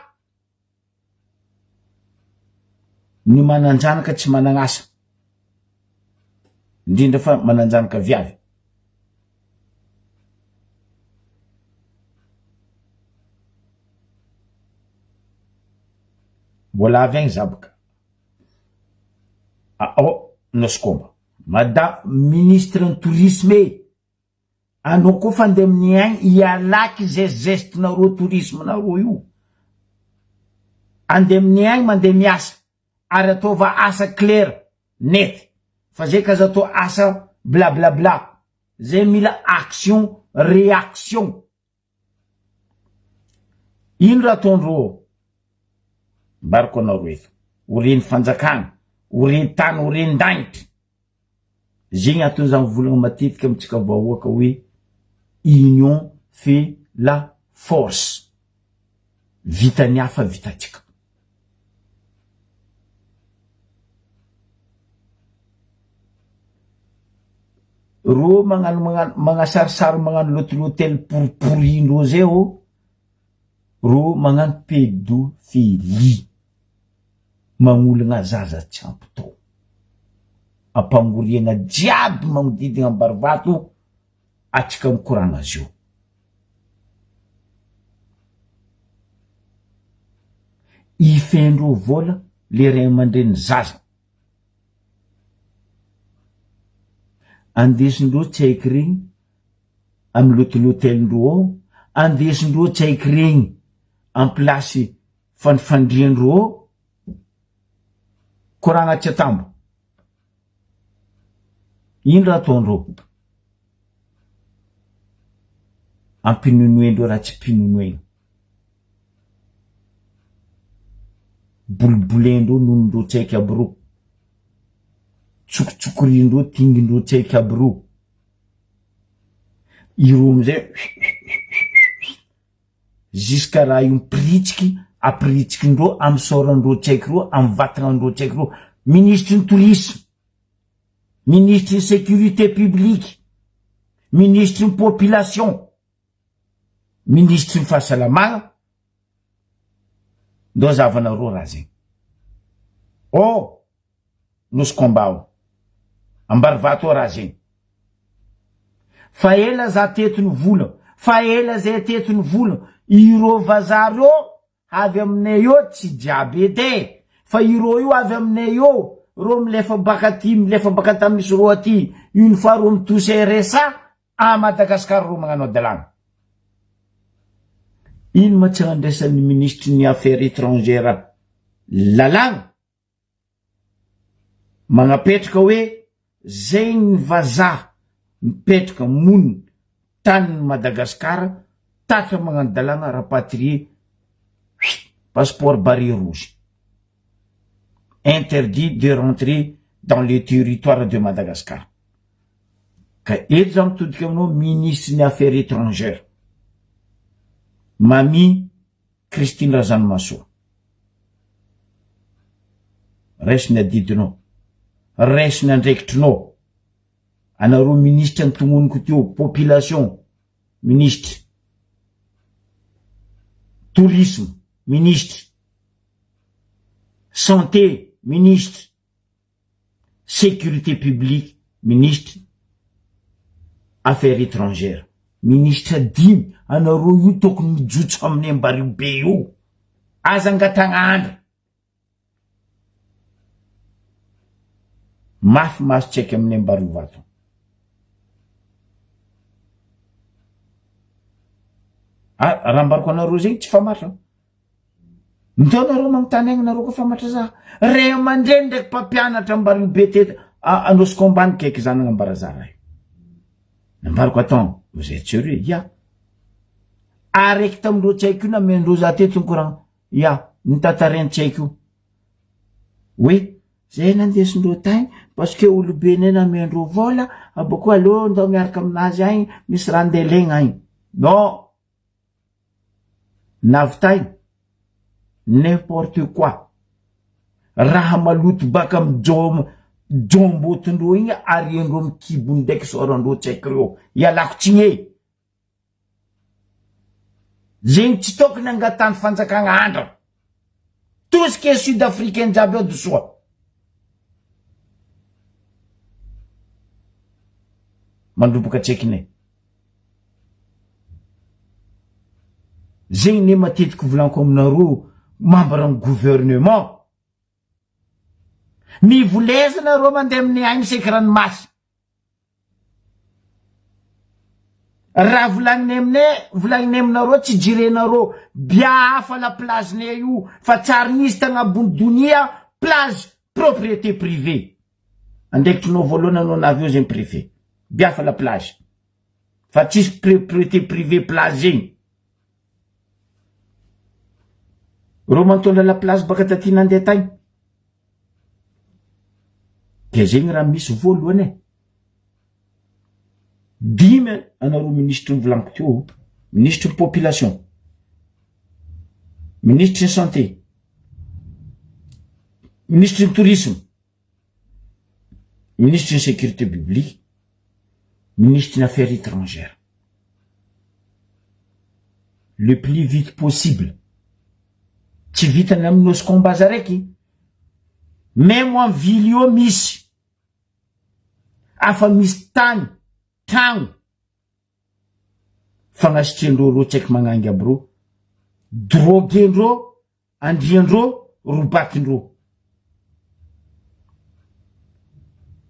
Ny manan-janaka tsy managn'asa, indrindra fa manan-janaka viavy. Mbola avy agny za boka. Ao Nosy Komba. Madame ministre ny tourisme e! Anao koa fa andeha amin'ny aigny ialaky zay geste nareo tourisme nareo io. Andeha amin'ny aigny mandeha miasa ary ataova asa clair net fa zay ka aza atao asa blablabla zay mila action réaction. Ino raha ataondreo ao? Ambarako anareo eto, ho reny fanjakana, ho reny tany, ho reny danitra. Zegny antony za mivolagna matetika amintsika vahoaka hoe union fait la force. Vitan'ny hafa vitantsika. Rô magnano magnano magnasarisary magnano lôtilôtely poriporindrô zay ô, rô magnano pedophilie, magnolagna zaza tsy ampy taogno, ampangoriagna jiaby magnodidigna Ambarivato atsika mikoragna azy io. Ifendrô vôla le ray aman-dreny zaza. Andesindreo tsy haiko regny amy lotilotelindreo ao, andesindreo tsy haiko regny amy place fandrifandriandreo ao, koragna tsy atambo. Ino raha ataondreo? Ampinonoendreo raha tsy mpinonoena. Bolibolendreo nonondreo tsy haiko aby reo. Tsokotsokorindreo tingindreo tsy haiko aby reo. Ireo amizay jusqu'à raha io mipiritsiky apiritsikindreo amy sôrandreo tsy haiko reo amy vatagnandreo tsy haiko reo. Minisitry ny tourisme, minisitry ny sécurité publique, minisitry ny population. Minisitry ny fahasalamagna ndao zahavanareo raha zegny oh nosy combat o ambarivato ao raha zegny fa ela za teto nivola fa ela zay teto nivola ireo vazaha reo avy aminay eo tsy jiaby edy e fa ireo io avy aminay eo reo milefa baka aty milefa baka tany misy reo aty une fois reo mitosy RSA A Madagascar ro magnano adalàna. Ino ma tsy andraisan'ny minisitry ny affaires étrangères lalàna magnapetraka hoe zay ny vazaha mipetraka monina tanin'i Madagascar tatra magnano dalàna rapatrier passeport barré rouge interdit de rentrer dans le territoire de Madagascar. Ka eto za mitodika aminao ministre ny affaires étrangères Mamy Christine Razanimahasoa raiso ny adidinao raiso ny andraikitrinao. Anareo ministra nitognoniko teo, population, ministre, tourisme, ministre, santé, ministre, sécurité publique, ministre, affaires étrangères, ministre dimy, anareo io tokony mijotso amin'ny ambario be io, aza angatagna andra. Mafy maso tsy aiky amin'ny Ambarovato. Ah, raha ambarako anareo zegny tsy famatra. Ndao nareo magnontany agny nareo koa famatra za. Ray aman-dreny ndraiky mpampianatra Ambario be teto Anosiko ambany kaiky za nagnambara za raha io. Nambarako attends, vous êtes sérieux? Ya. Araiky tamindreo tsy haiko io namendreo za teto nikoragna. Ya, ny tantareny tsy haiko io. Hoe, zay nandesindreo tagny parce que olobenay namendreo vola, abako aleo ndao miaraka aminazy agny, misy raha ndeha alegna agny. Non! Navitay, n'importe quoi. Raha maloto baka amy jom jombotin-dreo igny ariandreo amy kibony ndraiky sôrandreo tsy haiko reo. Ialako tsigny e! Zegny tsy tokony angatahany fanjakagna andra. Tout ce qui est sud africain jiaby ao dosoa. Mandroboka tsekine. Zegny ne matetiky volaniko aminareo membre ny gouvernement. Mivoleza nareo mandeha amin'ny aigny seky ranomasy. Raha volagniny aminay, volagniny aminareo tsy jirenareo bia hafa la plage nay io fa tsary nisy tagnabony donia plage propriété privée. Andraikitrinao voalohany anao navy eo zegny préfet. Bia hafa la plage. Fa tsisy propriété privée plage zegny. Reo mantondra la plage baka taty nandeha tagny. Dia zegny raha misy voalohany e. Dimy anareo minisitry ny volaniko teo, minisitry ny population, minisitry ny santé, minisitry ny tourisme, minisitry ny sécurité publique, minisitry ny affaires étrangères. Le plus vite possible. Tsy vitany amin'ny Nosy Kombaza raiky. Même am ville io misy. Afa misy tany, tragno. Fagnasitriandreo reo tsy haiko magnangy aby reo. Droguendreo, andriandreo, robatindreo.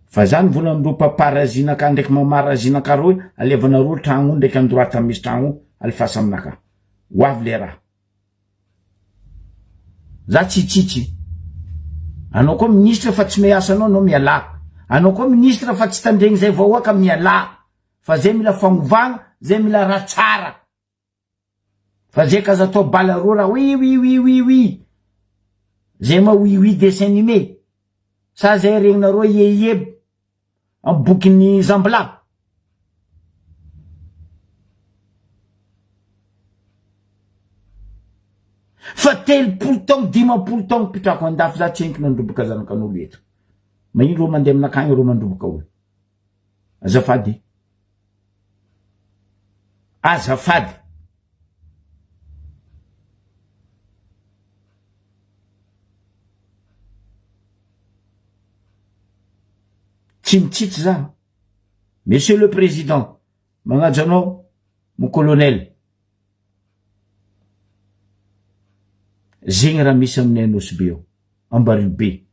Fa za nivola amindreo paparazinaka ndraiky mamarazinaka reo hoe alevanareo tragno ndraiky androata misy tragno alefasa aminaka. Ho avy le raha. Za tsy hitsitsy. Anao koa ministre fa tsy miasa anao anao mialà. Anao koa ministre fa tsy tandregny zay vahoaka mialà. Fa zay mila fagnovagna, zay mila raha tsara. Fa zay kaza atao bala roa raha oui oui oui oui oui. Zay ma oui oui dessin animé. Sa zay regninareo ie ie am bokin'ny Zambla. Fa 30 taogno 50 taogno mpitrako andafy za tsy henoko nandroboka zanakan'olo eto. Magnino reo mandeha aminakagny reo mandroboka olo. Azafady. Azafady. Tsy mitsitsy za. Monsieur le président, magnaja anao mon colonel. Zegny raha misy aminay Nosy Be ao, Ambario Be.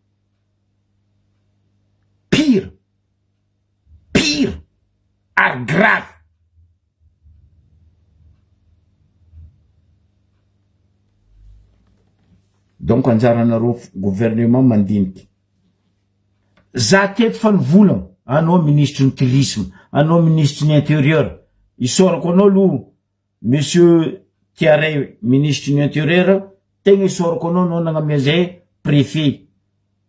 Pire, pire ary grave. Donc anjaranareo gouvernement mandiniky. Za teto fa nivolagna, anao minisitry ny tourisme, anao minisitry ny intérieur, isaorako anao aloha monsieur Tiaray minisitry ny intérieur, tegna isaorako anao anao nagnamia zay préfet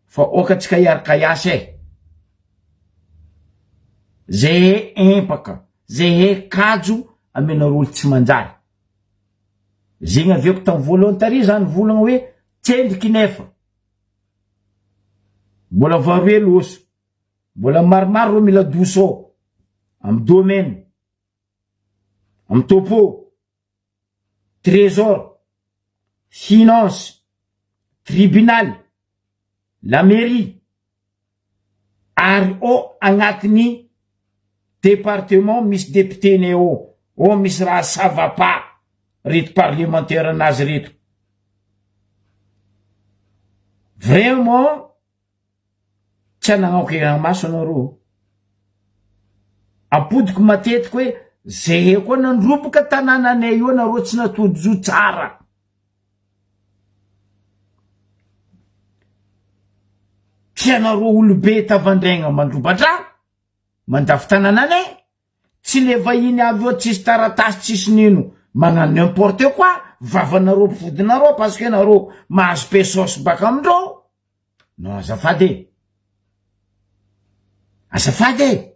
fa oka tsika hiaraka hiasa e. Zay empaka, zay kajo amenareo olo tsy manjary. Zegny aviako tam voalohany tary za nivolagna hoe tsendriky nefa. Mbola varoelo osa. Mbola maromaro reo mila doso ao. Amy domaine, amy topo, trésor, finance, tribunal, la mairie, ary ao agnatin'ny département misy député-nay ao, ao misy raha ça va pas reto parlementaire anazy reto. Vraiment tsy anagnako hena-maso anareo. Ampodiko matetiky hoe zehe koa nandroboka tanànanay io anareo tsy natojo tsara. Tsy anareo olobe tavandraigna mandroba-draha, mandafo tanànanay, tsy le vahiny avy eo tsisy taratasy tsisy nino magnano n'importe quoi, vavanareo mpifodinareo parce que nareo mahazo pesos baka amindreo. Non azafady e! Azafady e!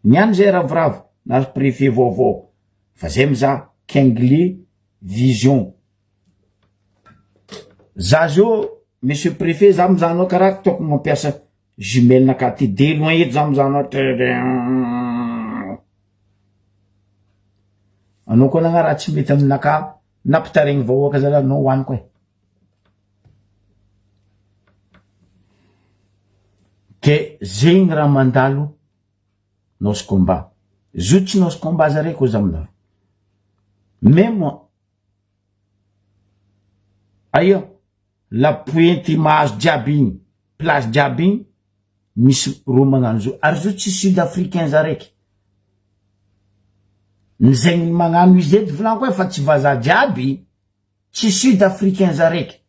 Ny any zay ravoravo nahazo préfet vaovao fa zay mizaha Kingly vision. Za zao monsieur préfet za mizaha anao karaha ataoko mampiasa jumelle nakahy ty de loin eto za mizaha anao anao koa nagna raha tsy mety aminakahy nampitaregny vahoaka zalahy anao hoaniko e. Ke zegny raha mandalo Nosy Komba. Zo tsy Nosy Komba zare ko za aminareo. Même aia la pointe mahazo jiaby igny, place jiaby igny misy ro magnano zo. Ary zo tsy sud africain zaraiky. Ny zegny magnano izy edy volaniko e fa tsy vazaha jiaby. Tsy sud africain zaraiky.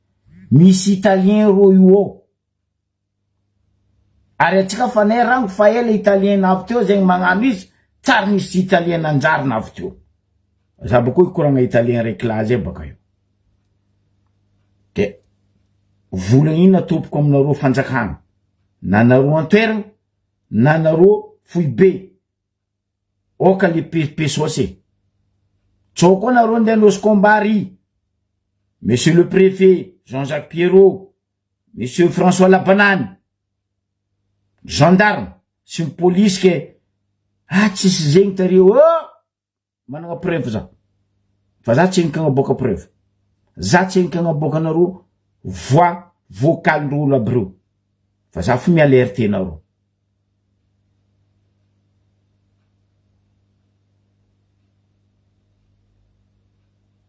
Misy italien rô io ao. Ary atsika fa nay rango fa ela italien navy teo zegny magnano izy tsary nisy italien nanjary navy teo. Za bako hikoragna italien raiky lahy zay baka io. De vola inona tompoko aminareo fanjakana na nareo antoerana na nareo foibe. Oka le pesos e. Tsao koa nareo ndeha nosy combat ry Monsieur le préfet Jean Jacques Pierrot, Monsieur François Labanany, gendarme sy ny polisy ke ah tsisy zegny tary oh! Managna preuve za. Fa za tsy enika agnaboaka preuve. Za tsy enika agnaboaka anareo voix vocale ndreo olo aby reo. Fa za fo mi-alerte nareo.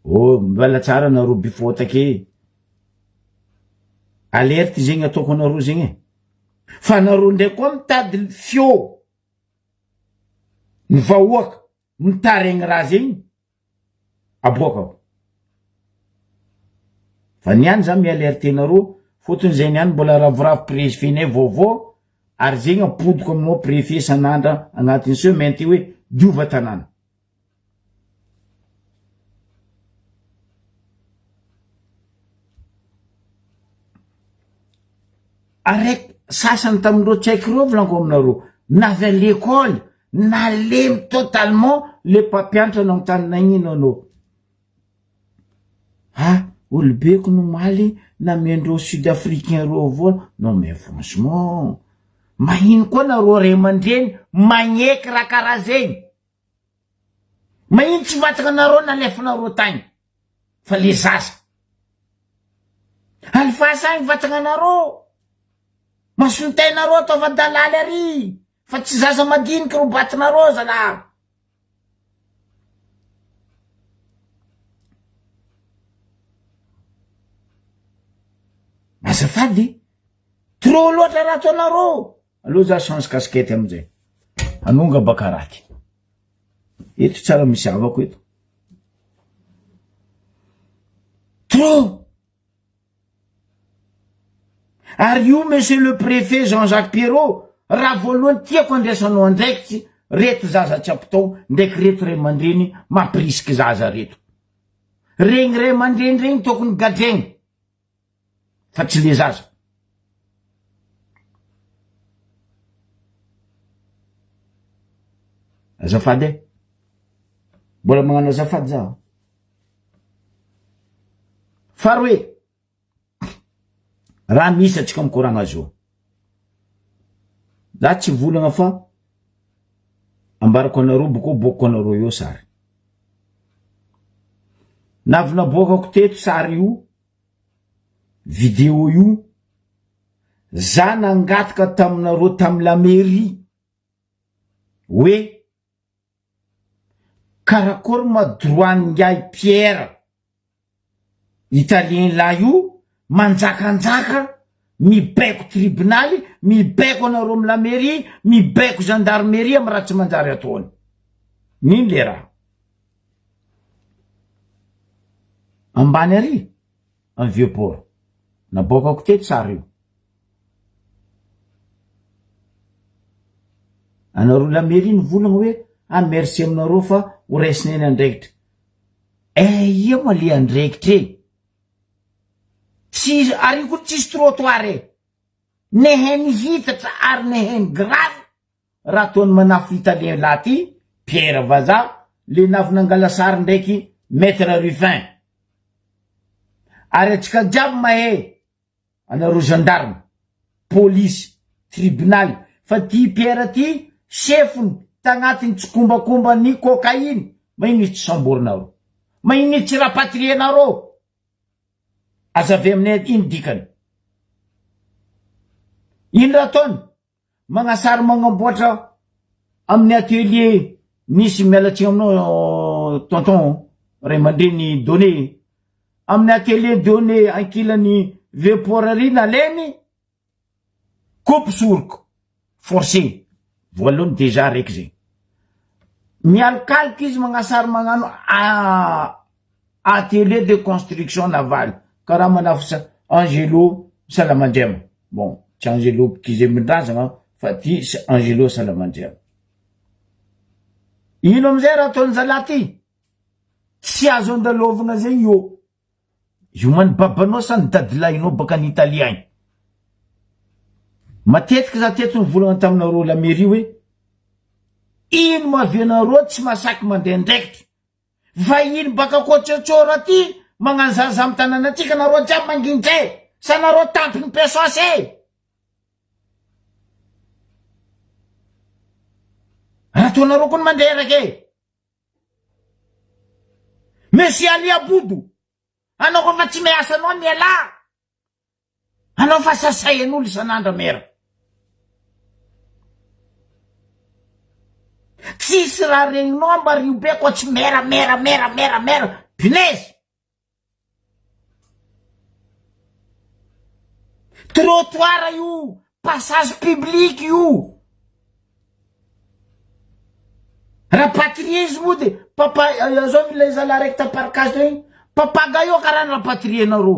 Oh, mbala tsara nareo bifotaka e. Alerte zegny ataoko anareo zegny e. Fa nareo ndray koa mitady feo. Ny vahoaka mitaregny raha zegny aboakako. Fa niany za mi-alerte nareo fotony zay niany mbola ravoravo préfet-nay vaovao ary zegny ampodiko aminao préfet isan'andra agnatin'ny semaine ty hoe diova tanàna. Araiky sasany tamin'ireo tsy haiko ireo volaniko aminareo, navy à l'école, nalemy totalement le mpampianatra nanontany nagnino anao. Ah, olobeko nomaly namendreo sud africain reo vola, non mais franchement, magnino koa nareo ray aman-dreny magneky raha karaha zegny? Magnino tsy vatagna nareo nalefanareo tagny fa le zaza. Alifasa agny vatagna nareo. Mason-tainareo ataova dalaly ary fa tsy zaza madiniky ro batinareo zalah. Azafady, trop loatra raha ataonareo. Aleo za change casquette amizay. Hanonga bakaraty. Eto tsara misy havako eto. Trop! Ary io monsieur le préfet Jean Jacques Pierrot, raha voalohany tiako andraisanao andraikitsy reto zaza tsy ampy tao ndraiky reto ray aman-dreny mampirisiky zaza reto. Regny ray aman-dreny regny tokony gadraigny. fa tsy le zaza. Azafady e. Mbola magnano azafady za. Faharoe, raha misy atsika mikoragna azy io. Za tsy volagna fa. Ambarako anareo boko aboakako anareo eo sary. Navy naboakako teto sary io, video io, za nangataka taminareo tamy la mairie hoe Karakôry ma droit n'ingahy Pierre italien lahy io manjakanjaka mibaiko tribonaly mibaiko anareo am la mairie mibaiko gendarmerie am raha tsy manjary ataony nino le raha ambany ary am vieux port naboakako teto sary io Anareo la mairie nivolagna hoe ah merci aminareo fa ho raisinay ny andraikitra. Eh ia moa le andraikitra e? Tsy ary io koa tsisy trottoir e. Neheny hitatra ary neheny grave raha toa ny manafo italien lahy ty Pierre vazaha le navy nangala sary ndraiky Maitre Ruffin. Ary atsika jiaby mahay anareo gendarme, polisy, tribonaly fa ty Pierre ty sefony tagnatiny tsikombakomba ny cocaïne magnino izy tsy samborinareo? Magnino izy tsy rapatrienareo? Aza avy aminay ino dikany? Ino raha ataony? Magnasary magnamboatra amin'ny atelier misy miala tsiny aminao tonton ray aman-dreny donné amin'ny atelier donné ankilany vieux port ary nalainy coupe soroko forcé voalohany déjà raiky zay mialokaloka izy magnasary magnano atelier de construction navale karaha manafo Angelo Salamandriama bon tsy Angelo Mpikizembindrazagna fa ty Angelo Salamandriama ino amizay raha ataony zalahy ty tsy azo andalovagna zegny io Io man babanao sa ny dadilahinao baka any Italie agny? Matetiky za teto nivolagna taminareo la mairie hoe ino mahavy anareo tsy masaky mandeha andraikitra? Vahiny baka Kotsotsoro aty magnano zaza am tanànatsika nareo jiaby manginjay sa nareo tampony pesos e! Raha toa koa ny mandreraka e! Monsieur Ali Abodo, anao koa fa tsy miasa anao mialà. Anao fa sasain'olo isan'andro mera. Tsisy raha regninao ambario be koa tsy mera mera mera mera mera. Punaise. Trottoir io, passage public io. Rapatrier izy moa de papa azao ilay zalahy raiky tam parkage teo igny, papagayo karaha ny rapatrier-nareo.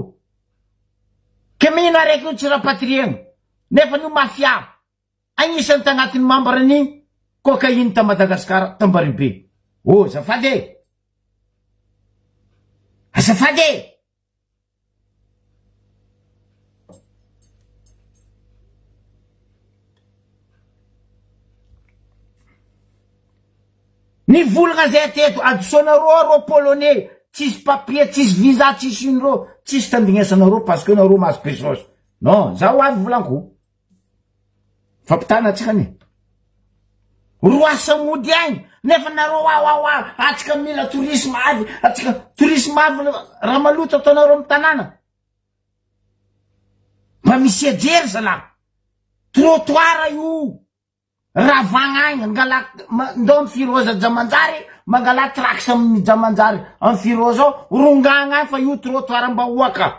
Ke mino araiky io tsy rapatrier-na, nefa io mafia. Agnisan'ny tagnatin'ny membre ny cocaïne ta Madagascar Tambaribe. Oh azafady e! Azafady e! Ny volagna zay teto adisoanareo arô polonais tsisy papier tsisy visa tsisy ino reo tsisy tandrignesanareo parce que nareo mahazo pesos non zaho avy volanko Fampitana atsika anie. Roasa mody agny nefa nareo wawawa atsika mila tourisme avy atsika tourisme avy raha maloto ataonareo amy tanàna. Mba misia jery zalahy. Trottoir io. Ravagna agny angala ndao amy Firoza Jamanjary mangala trax amin'ny Jamanjary amy Firoza ao rongagna agny fa io trottoir mbahoaka.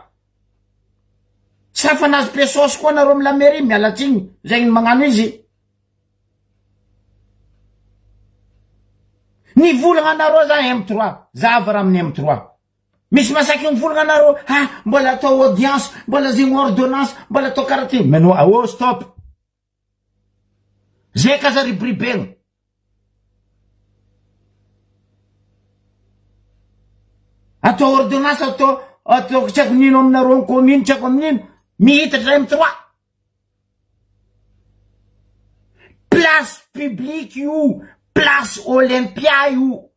Sa fa nahazo pesos koa nareo am la mairie miala tsiny zegny ny magnano izy. Nivolagna anareo za M3 za avy raha amin'ny M3 misy masaky mivolagna anareo ha mbola atao audience mbola zegny ordonnance mbola atao karaha ty mais no oh stop Zay kaza riboribegna. Atao ordonnance atao atao tsy haiko nino aminareo ny commune tsy haiko amin'ino mihitatra M3. Place publique io, place Olympia io.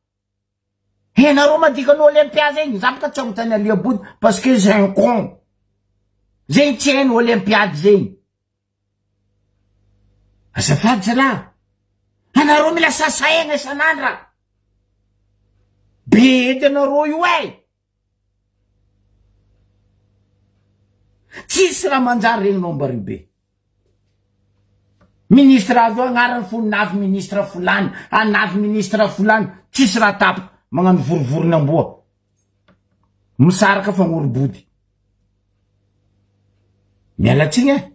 Henareo mandika ny Olympia zegny, za boka tsy anontany Ali Aboud parce que c'est un con. Zegny tsy hainy Olympiade zegny. Azafady zalahy. Anareo mila sasaegna isan'andra. Be edy anareo io e. Tsisy raha manjary regninao mbario be. Ministre avy eo agnarany fo navy ministre folany, anavy ministre folany, tsisy raha tapaka, magnano vorivoriny amboa. Misaraka fagnoro-body. Miala tsigny e.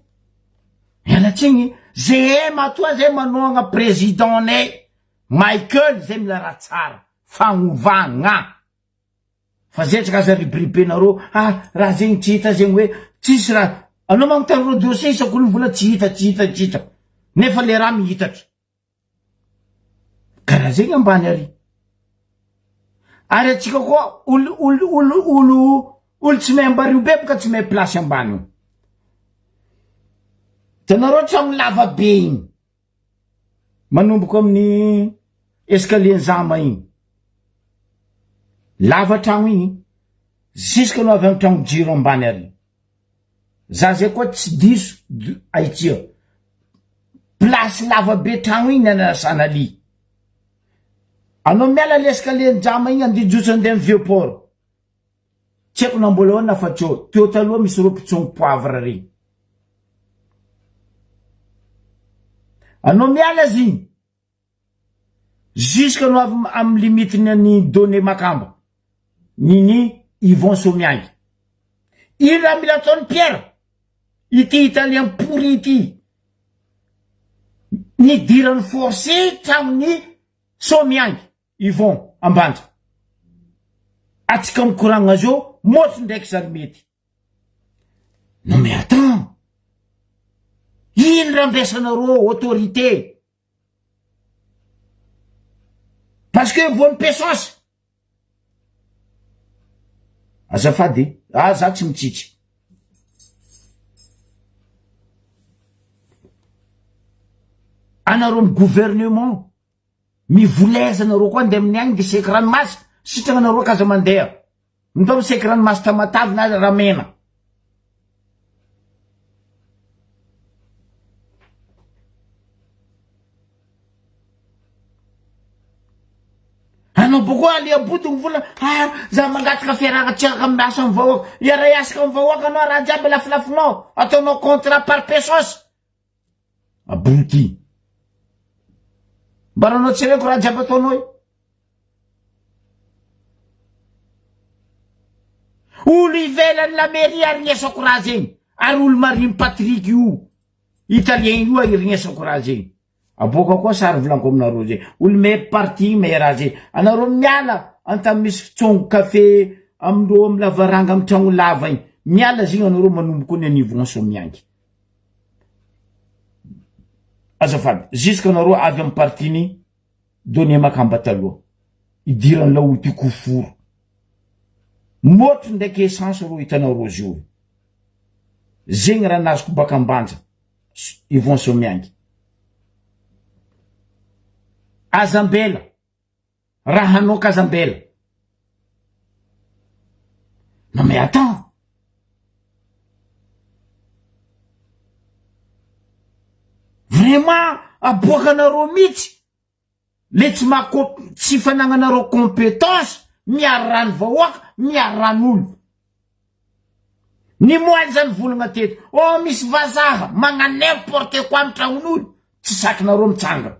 Miala tsigny. Zehe matoa zay manohagna président-nay Michael zay mila raha tsara. Fagnovagna. Fa zay tsy aza ribiribenareo ah raha zegny tsy hita zegny hoe tsisy raha anao magnontany reo dossier isak'olo mivola tsy hita tsy hita tsy hita nefa le raha mihitatra karaha zegny ambany ary ary atsika koa olo olo olo olo olo tsy mahay ambario be boka tsy mahay place ambany io hitanareo tragno lava be igny Manomboka amin'ny escalier Nzama igny. Lava tragno igny, jusque anao avy amy tragno jiro ambany ary. Za zay koa tsy diso aitsia. Place lava be tragno igny nanasana ly. Anao miala le escalier Njama igny andeha hijotso andeha amy vieux port. Tsy haiko na mbola ao na fa tsy ao. Teo taloha misy reo mpitsongo poivre regny. Anao miala azy igny. Jusque anao avy amy limite ny an'i Donné Makamba. Nini Yvon Somiangy. Ino raha mila ataon'i Pierre? Ity italien pourri ity. Nidiran'ny forcé tamin'ny Somiangy. Yvon Ambanja. Atsika mikoragna zao môtro ndraiky zany mety. Non mais attends. Ino raha ampiasanareo autorité? Parce que bonne puissance. Azafady, ah za tsy mitsitsy. Anareo ny gouvernement Mivoleza nareo koa andeha amin'ny agny de seky ranomasy sitragna nareo k'aza mandeha ndao miseky ranomasy tamatave na ramena. Anao boko alia body ny vola ah za mangataka fiarahana tsy araka miasa amin'ny vahoaka iara hiasaka amin'ny vahoaka anao raha jiaby lafilafinao ataonao contrat par pesos Abruti. Mba ranao tsy reko raha jiaby ataonao io. Olo ivelan'ny la mairie arignesako raha zegny. Ary olo marigny Patrick io. Italien io arignesako raha zegny. Aboaka koa sary volaniko aminareo zegny. Olo me parti me raha zegny. Anareo miala antany misy fitsongo café amindreo amy lavaranga amy tragno lava igny. Miala zegny anareo manomboka ny anivon Somiangy. Azafady, jusque anareo avy amin'ny parti-ny Donia Makamba taloha, idiran'ny laolo ty koforo. Môtro ndraiky essence rô hitanareo zio. Zegny raha nazoko baka Ambanja, Yvon Somiangy. Aza ambela. Raha hanao kazambela. Non mais attends. Vraiment aboakanareo mihitsy le tsy maha tsy fanagnanareo compétence miaro rano vahoaka miaro ran'olo. Ny moaly zany volagna teto oh misy vazaha magnano n'importe quoi amy tragnon'olo tsy sakinareo mitsangana.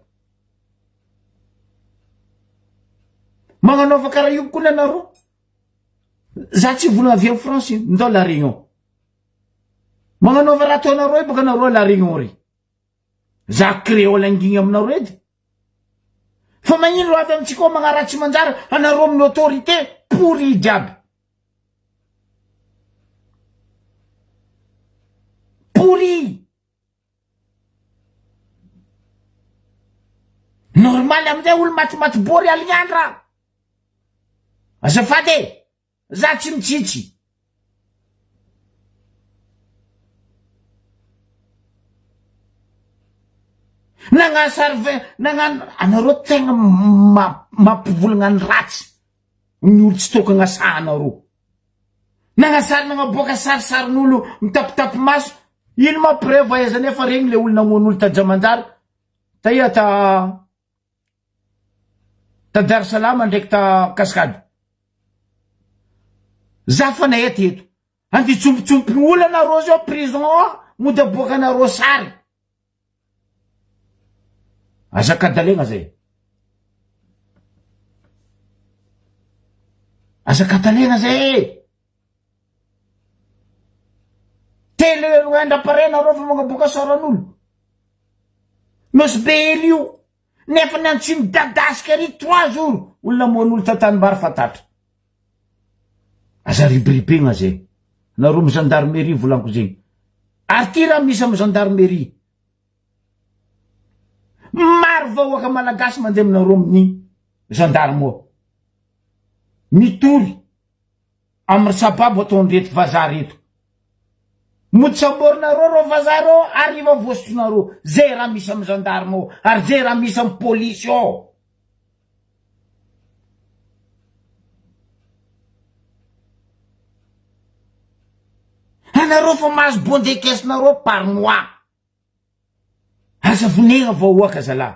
Magnanaova karaha io koa nanareo. Za tsy volagna avy am France io, ndao la Réunion. Magnanaova raha ataonareo io baka nareo la Réunion ry. Za créole angigny aminareo edy. Fa magnino ro avy amitsika ao magnaratsy manjary anareo amin'ny autorité pourri jiaby. Pourri. Normal amizay olo matimaty bory alignandra. Azafady e, za tsy mitsitsy. Nagnano sary nagnano anareo tegna mampivolagna ny ratsy ny olo tsy tokagna sahanareo. Nagnasary nagnaboaka sarisarin'olo mitapitapy maso, ino ma preuve ahaizanay fa regny le olo namono olo ta Jamanjary, taia ta. Ta Dar Salam ndraiky ta Cascade. Za fa nahety eto. Andeha tsompitsompy olo anareo zao prison ao mody aboakanareo sary. Aza kadalegna zay. Aza kadalegna zay e. Telo herinandro après nareo fa magnaboaka saran'olo. Nosy be hely io. Nefa ny antsoy midadasika ary trois jours olona namoan'olo tantanimbary fantatra. Aza ribiribegna zay. Nareo amy gendarmerie volaniko zegny. Ary ty raha misy amy gendarmerie. Maro vahoaka malagasy mandeha aminareo amin'ny gendarme ao. Mitory amin'ny sababo ataon'ireto vazaha reto. Mody samborinareo reo vazaha reo hariva voasotronareo. Zay raha misy amin'ny gendarme ao ary zay raha misy amin'ny polisy ao. Anareo fa mahazo bon de caisse nareo par mois. Aza vonegna vahoaka zalahy.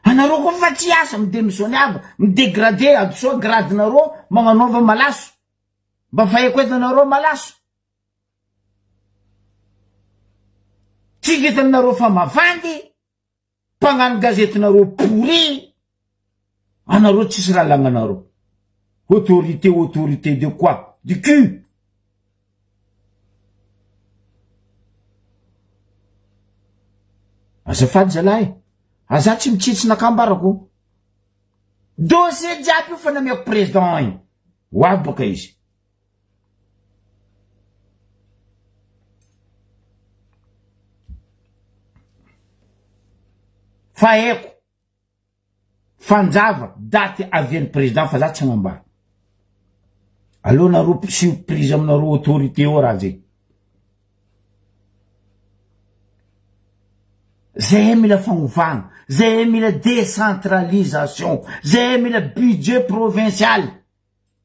Anareo koa fa tsy asa mi-demissionne ava, mi-degrade adosoa grade nareo magnanaova malaso. Mba fahaiko eto anareo malaso. Tsy vitanareo fa mavandy, mpagnano gazetinareo pourri, anareo tsisy raha lagnanareo. Autorité autorité de quoi? Du cul. Azafady zalahy, aza tsy mitsitsy nakambarako. Dossier jiaby io fa nameko président igny. Ho avy baka izy. Fa haiko fanjava daty avian'ny président fa za tsy hagnambara. Aleo nareo surprise aminareo autorité eo raha zay. Zay mila fagnovana, zay mila décentralisation, zay mila budget provincial,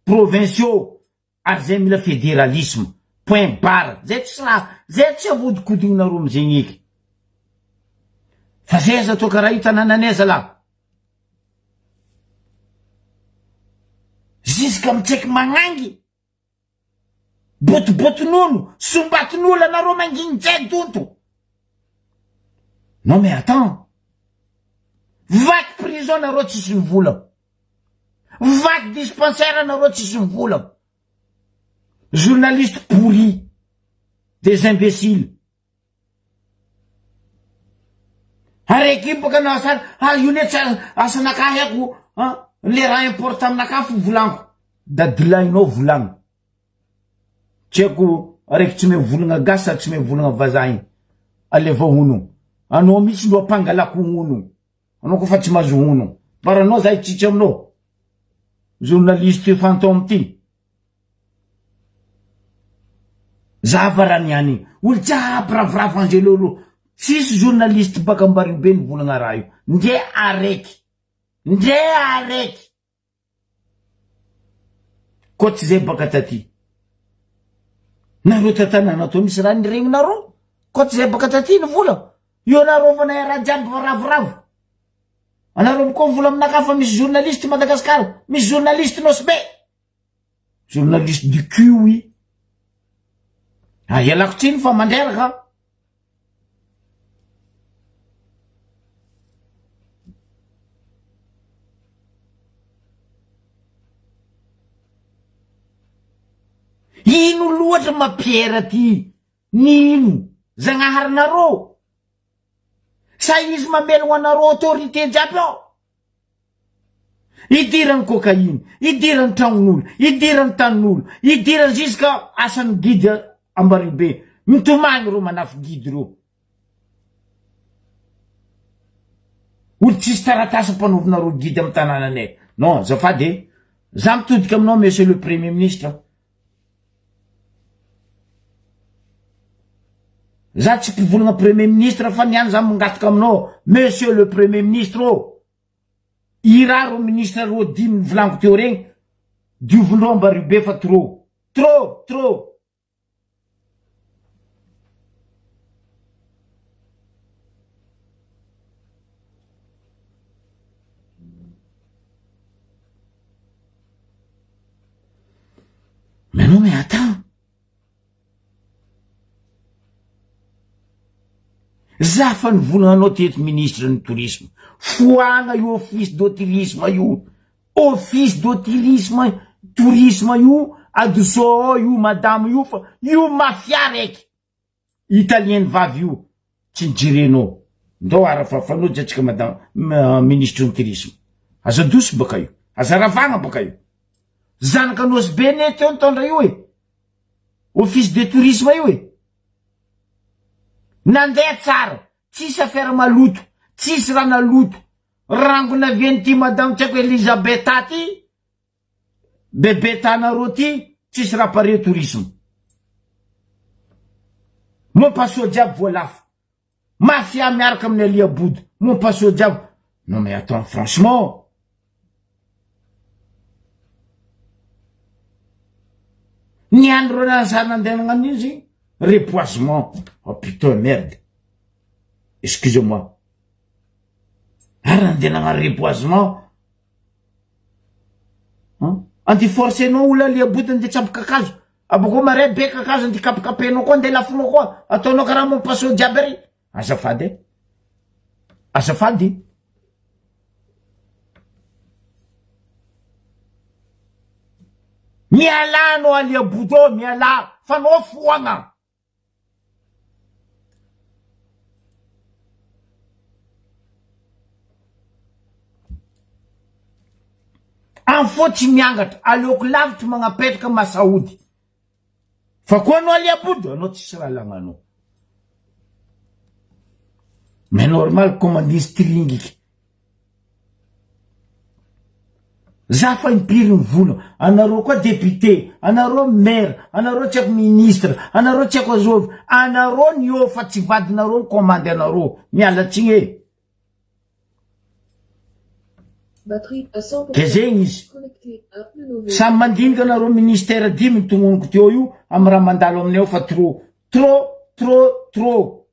provinciaux, ary zay mila fédéralisme. Point barre. Zay tsy raha, zay tsy avodikodignareo amizegny eky. Fa zay aza atao karaha io tanànanay zalahy. Jusqu'à mitsaiky magnangy. Botibotin'olo, sombatin'olo anareo manginy jay donto. Non mais attends. Vaky prison nareo tsisy mivola. Vaky dispensaire nareo tsisy mivola. Journaliste pourri. Des imbéciles. Araiky io baka anao asana, ah io ne tsy asanakahy haiko, ah le raha important aminakahy fo volaniko. Dadilahinao volagno. Tsy haiko araiky tsy mivolagna gasy sady tsy mivolagna vazaha igny. Aleva hono. Anao mihitsy no ampangalako hono. Anao koa fa tsy mahazo hono. Bara anao za hitsitsy aminao. Journaliste fantôme ty. Zava raha niany. Olo jiaby ravoravo Angelo ro. Tsisy journaliste baka Ambario be nivolagna raha io. Ndre araiky. Ndre araiky. Koa tsy zay baka taty. Nareo tantanana tao misy raha niregninareo. Koa tsy zay baka taty ny vola. Io anarovana raha jiaby ravoravo. Anareo koa vola aminakahy fa misy journaliste Madagascar, misy journaliste Nosy Be. Journaliste du cul oui. Ah, ialako tsiny fa mandreraka. Ino loatra mampiera ty? Nino Zagnaharinareo? Sa izy mamelogno anareo autorité jiaby ao? Idirany cocaïne, idirany tragnon'olo, idirany tanin'olo, idirany jusqu'à asan'ny guide Ambaribe. Mitomagny reo manafy guide reo. Olo tsisy taratasy ampanaovinareo guide amy tanànanay. Non, azafady e. Za mitodika aminao monsieur le premier ministre. Za tsy mpivolagna premier ministre fa niany za mangataka aminao monsieur le premier ministre ô. Ira ro ministre ro dimy nivolaniko teo regny diovindreo Ambaribe fa trop. Trop, trop. Non mais attends. Za fa nivolagna anao teto ministre ny tourisme. Foagna io office de tourisme io. Office de tourisme tourisme io adoso ao io madame io fa io mafia raiky. Italien vavy io tsy nijerenao. Ndao ara fa fanojy atsika madame ministre ny tourisme. Aza adoso baka io. Aza ravagna baka io. Zanaka Nosy Be ne teo nitondra io e. Office de tourisme io e. Nandeha tsara, tsisy affaire maloto, tsisy raha naloto. Rangona avy an'ity madame tsy haiko Elisabeth ty, bebe tanareo ty, tsisy raha pare tourisme. Mompaso jiaby voalafo. Mafia miaraka amin'ny Alia Bodo. Mompaso jiaby. Non mais attends, franchement. Ny andro nazary nandeha nagnano izy, reboisement. Oh putain, merde. Excusez-moi. Ary nandeha nagnano reboisement. Andeha forcenao olona Alia Bodo andeha tsabo kakazo. Abako mare be kakazo andeha kapikapenao koa andeha lafonao koa. Ataonao karaha mompaso jiaby ary. Azafady e. Azafady. Mialà anao Alia Bodo, mialà fa anao foagna. Info tsy miangatra, aleoko lavitry magnapetraka masaody. Fa koa anao Alia Bodo, anao tsisy raha lagnanao. Mais normal commande stringiky. Za fa impiry nivola, anareo koa député, anareo maire, anareo tsy haiko ministre, anareo tsy haiko azovy, anareo ny eo fa tsy vadinareo ny commande anareo. Miala tsigny e. Batterie à 100%. Ke zegny izy. Connecté app Lenovo. Samy mandinika anareo ministère dimy tognoniko teo io amy raha mandalo aminay ao fa trop trop trop trop.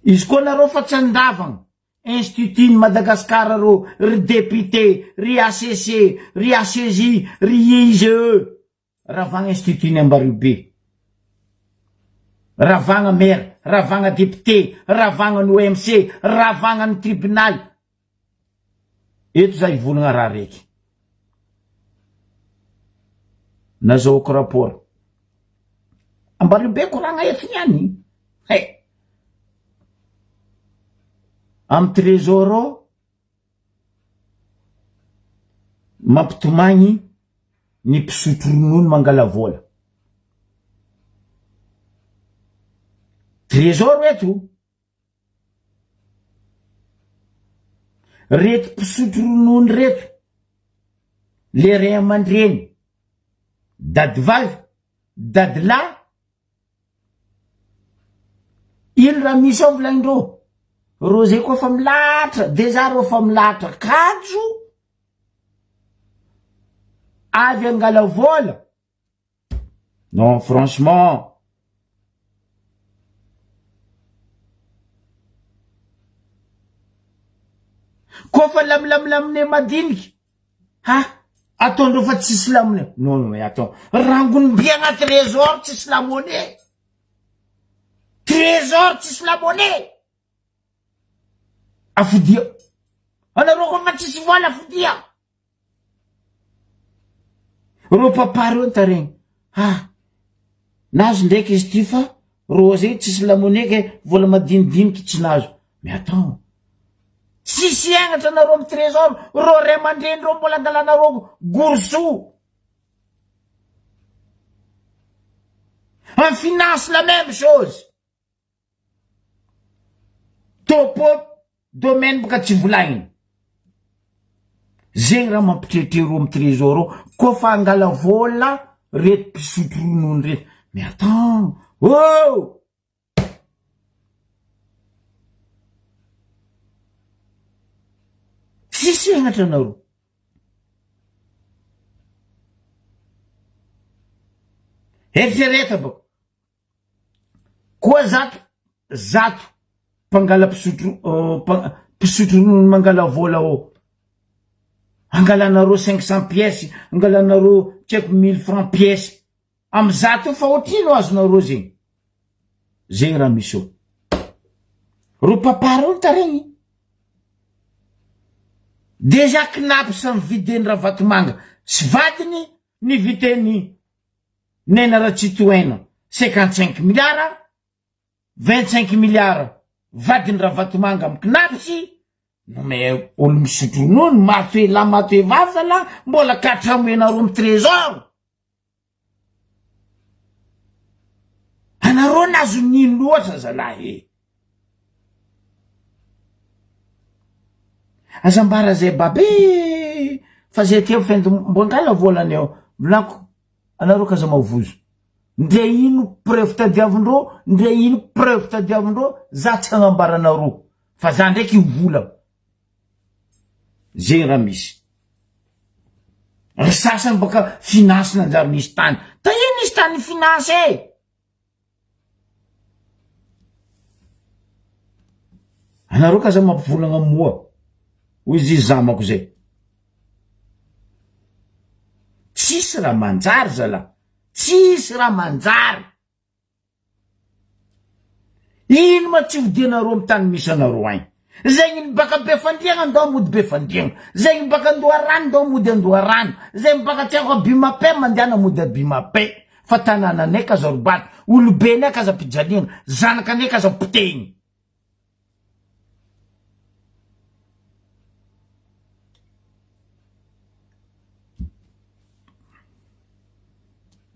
Izy koa nareo fa tsy andavagna institut ny Madagascar reo ry député, ry HCC, ry HCJ, ry IGE. Ravagna institut ny Ambariobe. Ravagna maire, ravagna député, ravagna ny OMC, ravagna ny tribunal. Eto za hivolagna raha raiky. Nazahoako rapport. Ambariobe koragna eto niany. He. Amy trésor ao mampitomagny ny mpisotro ronono mangala vola. Trésor eto. Reto mpisotro ronono reto, le ray aman-dreny, dadivavy, dadilahy, ino raha misy ao volagnindreo? Reo zay koa fa milahatra, dejà reo fa milahatra kajo avy angala vola. Non franchement. Koa fa lamilamilamine madiniky ha ataondreo fa tsisy lamone. Non non mais attends. Rangony mby agnaty trésor tsisy lamone. Trésor tsisy lamone. Afodia. Anareo koa fa tsisy vola afodia. Reo papa reo nitaregny ah nazo ndraiky izy ty fa rô zay tsisy lamoney ke vola madinidiniky tsy nazo mais attends tsisy hiagnatra anareo amy trésor rô ray aman-dreny reo mbola angalanareo goroso en finance la même chose. Topo domaine boka tsy volagniny. Zegny raha mampitretrero amy trésor ao koa fa angala vola reto mpisotro ronono reto. Mais attends, oh! Tsisy henatra anareo. Eritrereto bako. Koa zato zato mpangala mpisotro mpisotro ronono mangala vola ô. Angalanareo 500 pièces, angalanareo tsy haiko 1000 francs pièce. Amy zato eo fa ohatrino azonareo zegny? Zegny raha misy eo. Ro papa reo taregny. Déjà Cnaps nivideny Ravatomanga sy vadiny niviteny Nena Ratsitohaina 55 milliards, 25 milliards vadiny Ravatomanga amy Cnaps nome olo misotro ronono matoe lahy matoe vavy zalahy mbola katramoenareo amy trésor. Anareo nazo nino loatra zalahy e. Aza ambara zay babe fa zay aty am mbo angala volany ao volako anareo kaza mavozo ndre ino preuve tadiavindreo ndre ino preuve tadiavindreo za tsy agnambara anareo fa za ndraiky hivola zegny raha misy ry sasany baka finance nanjary nisy tany taia nisy tany finance e. Anareo ka aza mampivolagna moa hoy izy zamako zay. Tsisy raha manjary zala, tsisy raha manjary. Ino ma tsy hodianareo amy tany misy anareo agny? Zegny ny baka Befandriagna ndao mody Befandriagna, zegny baka Andoharano ndao mody Andoharano, zegny baka tsy haiko Abimape mandehana mody Abimape. Fa tanànanay k'aza robaty, olobenay k'aza ampijaliagna, zanakanay k'aza potehigny.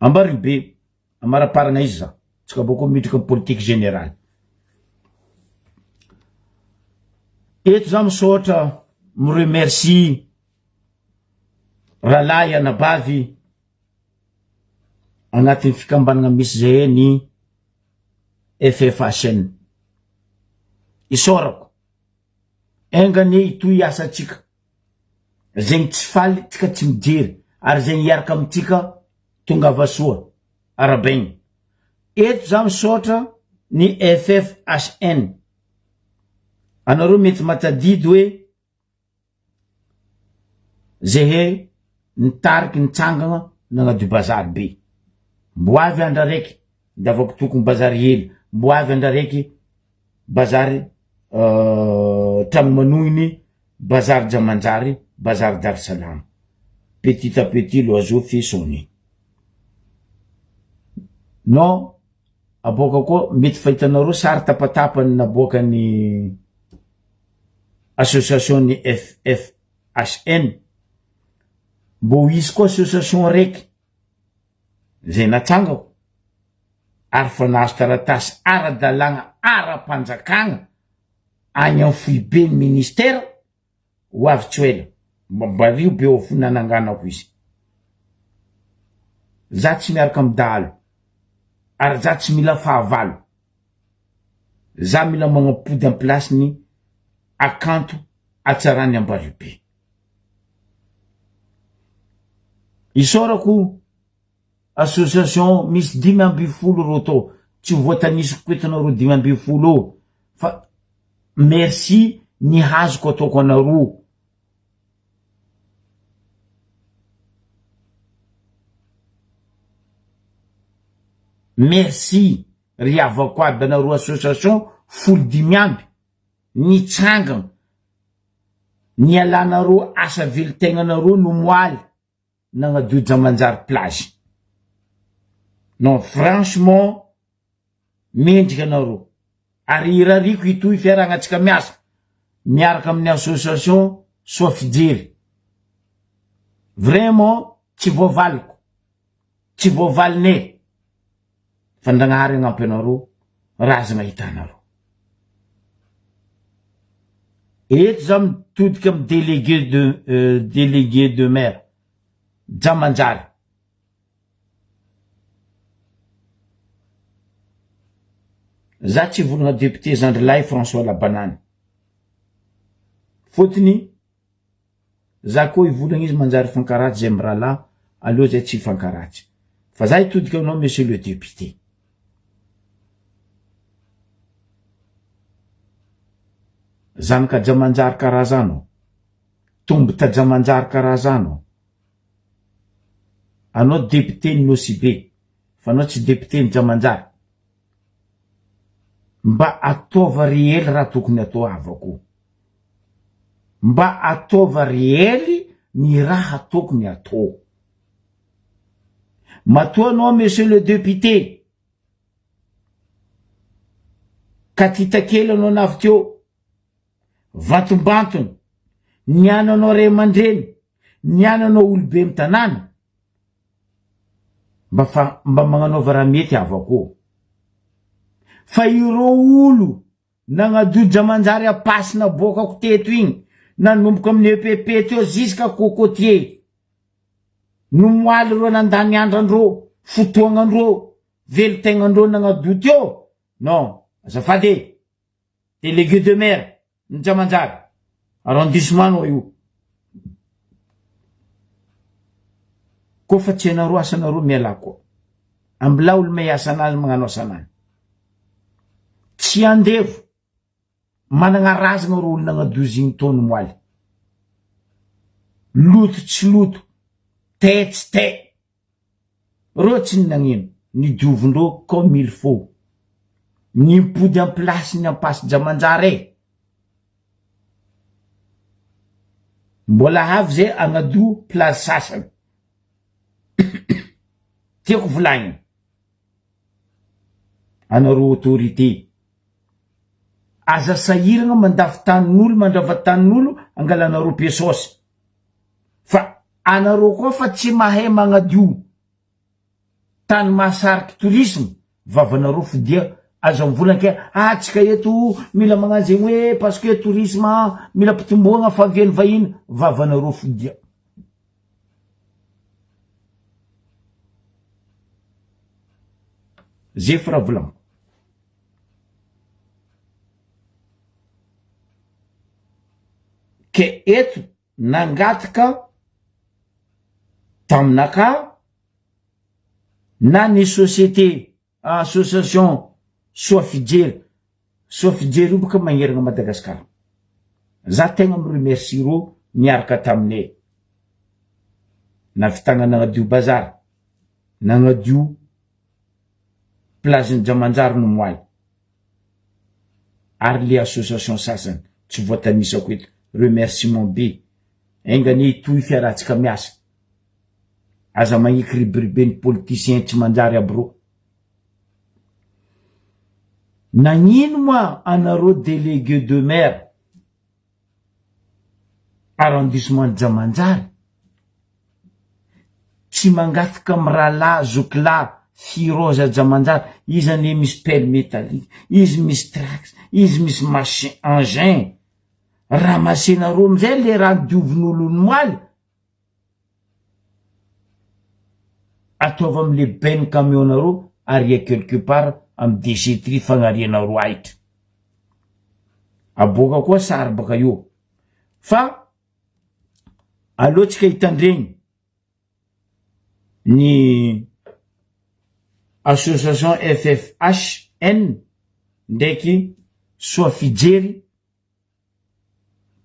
Ambariny be. Amaraparana izy za. Tsika boko midriky am politique générale. Eto za misaotra mi remercie rahalahy anabavy agnatin'ny fikambanana misy zahay ny FFHN. Isaorako. Enga anie hitohy asantsika. Zegny tsy faly tsika tsy mijery ary zegny hiaraka amintsika tongava soa arabaigny. Eto za misaotra ny FFHN. Anareo mety matadidy hoe zehe nitariky nitsangagna nagnadio bazary be. Mbo avy andra raiky ndavako tokony bazary hely, mbo avy andra raiky bazary tragno manohiny, bazary Jamanjary, bazary Dar Salam. Petit à petit l'oiseau fait son nid. Non, aboaka koa mety fahitanareo sary tapatapany naboakan'ny association ny FFHN. Mbô hisy koa association raiky zay natsangako ary fa nahazo taratasy ara-dalàgna ara-panjakagna agny amy foiben'ny ministera ho avy tsy ho ela, mba mbario be ao fo nananganako izy. Za tsy miaraka amy dahalo ary za tsy mila fahavalo, za mila magnapody am place-ny akanto hatsaran'ny Ambariobe. Isaorako association misy 15 reo tao, tsy voatanisiko eto nareo 15 eo fa merci ny hazoko ataoko anareo. Merci ry havako aby anareo association 15 nitsangana nialanareo asa velon-tegnanareo no moaly nagnadio Jamanjary plage. Non franchement mendrika anareo ary irariako hitohy fiaragnantsika miasa miaraka amin'ny association soa fijery. Vraiment tsy voavaliko, tsy voavalinay fa Ndragnahary agnampy anareo razagna hitanareo. Eto za mitodika amy délégué de délégué de maire Jamanjary. Za tsy hivolagna député zandrilahy François Labanany. Fôtony za koa hivolagna izy manjary hifankaratsy zay mirahalahy, aleo zay tsy hifankaratsy. Fa za hitodika aminao monsieur le député. Zanaka Jamanjary karaha za anao. Tombo tajamanjary karaha za anao. Anao député ny Nosy Be fa anao tsy député ny Jamanjary. Mba ataova réel raha tokony atao havako. Mba ataova réel ny raha tokony atao. Matoa anao monsieur le député katita kely anao navy teo Vantombantony, ny ananao ray aman-dreny, ny ananao olobe am tanàna, mba fa mba magnanaova raha mety havako ô. Fa ireo olo nagnadoja manjary apasy naboakako teto igny, nanomboka amin'ny EPP teo ziska cocotier, nomoaly reo nandany andrandreo, fotoagnandreo, velon-tegnandreo nagnadoa teo, non, azafady e. Délégué de maire ny Jamanjary, arrondissement nao io. Koa fa tsy hainareo asanareo mialà koa. Ambilà olo mahay asanazy magnano asanany. Tsy andevo, managna razagna reo olo nagnadozy igny tao nomoaly. Loto tsy loto, te tsy te. Reo tsy nagnino, ny diovindreo comme il faut. Nimpody am place ny ampasijamanjary e. Mbola avy zay agnadio place sasany. Tiako volagnina. Anareo autorité. Aza sahiragna mandafy tanin'olo mandrava tanin'olo angalanareo pesos. Fa anareo koa fa tsy mahay magnadio tany mahasariky tourisme vavanareo fodia aza mivolagna ke ah tsika eto mila magnano zegny hoe parce que tourisme mila ampitomboagna fahavian'ny vahiny vavanareo fodia. Zay fa raha volagniko. Ke eto nangataka taminakahy na ny société association soa fijery, soa fijery io boka magnerana Madagascar, za tegna mi remercie reo niaraka taminay nahavitagna nagnadio bazary, nagnadio plage ny Jamanjary no moaly. Ary le association sasany tsy voatanisako eto, remerciement be, enga anie hitohy fiarahantsika miasa, aza magniky ribiriben'ny politicien tsy manjary aby reo. Nagnino moa anareo délégué de maire arrondissement Jamanjary tsy mangataka mirahalahy zokilahy Firoza Jamanjary izy anie misy pelle métallique izy misy trax izy misy machine engin ramasenareo amizay le raha diovin'olo omaly Ataovy am le benne camion nareo aria quelque part am déchetterie fagnarianareo ahitra. Aboaka koa sary baka eo. Fa aleo tsika hitandregny ny association FFHN ndraiky soa fijery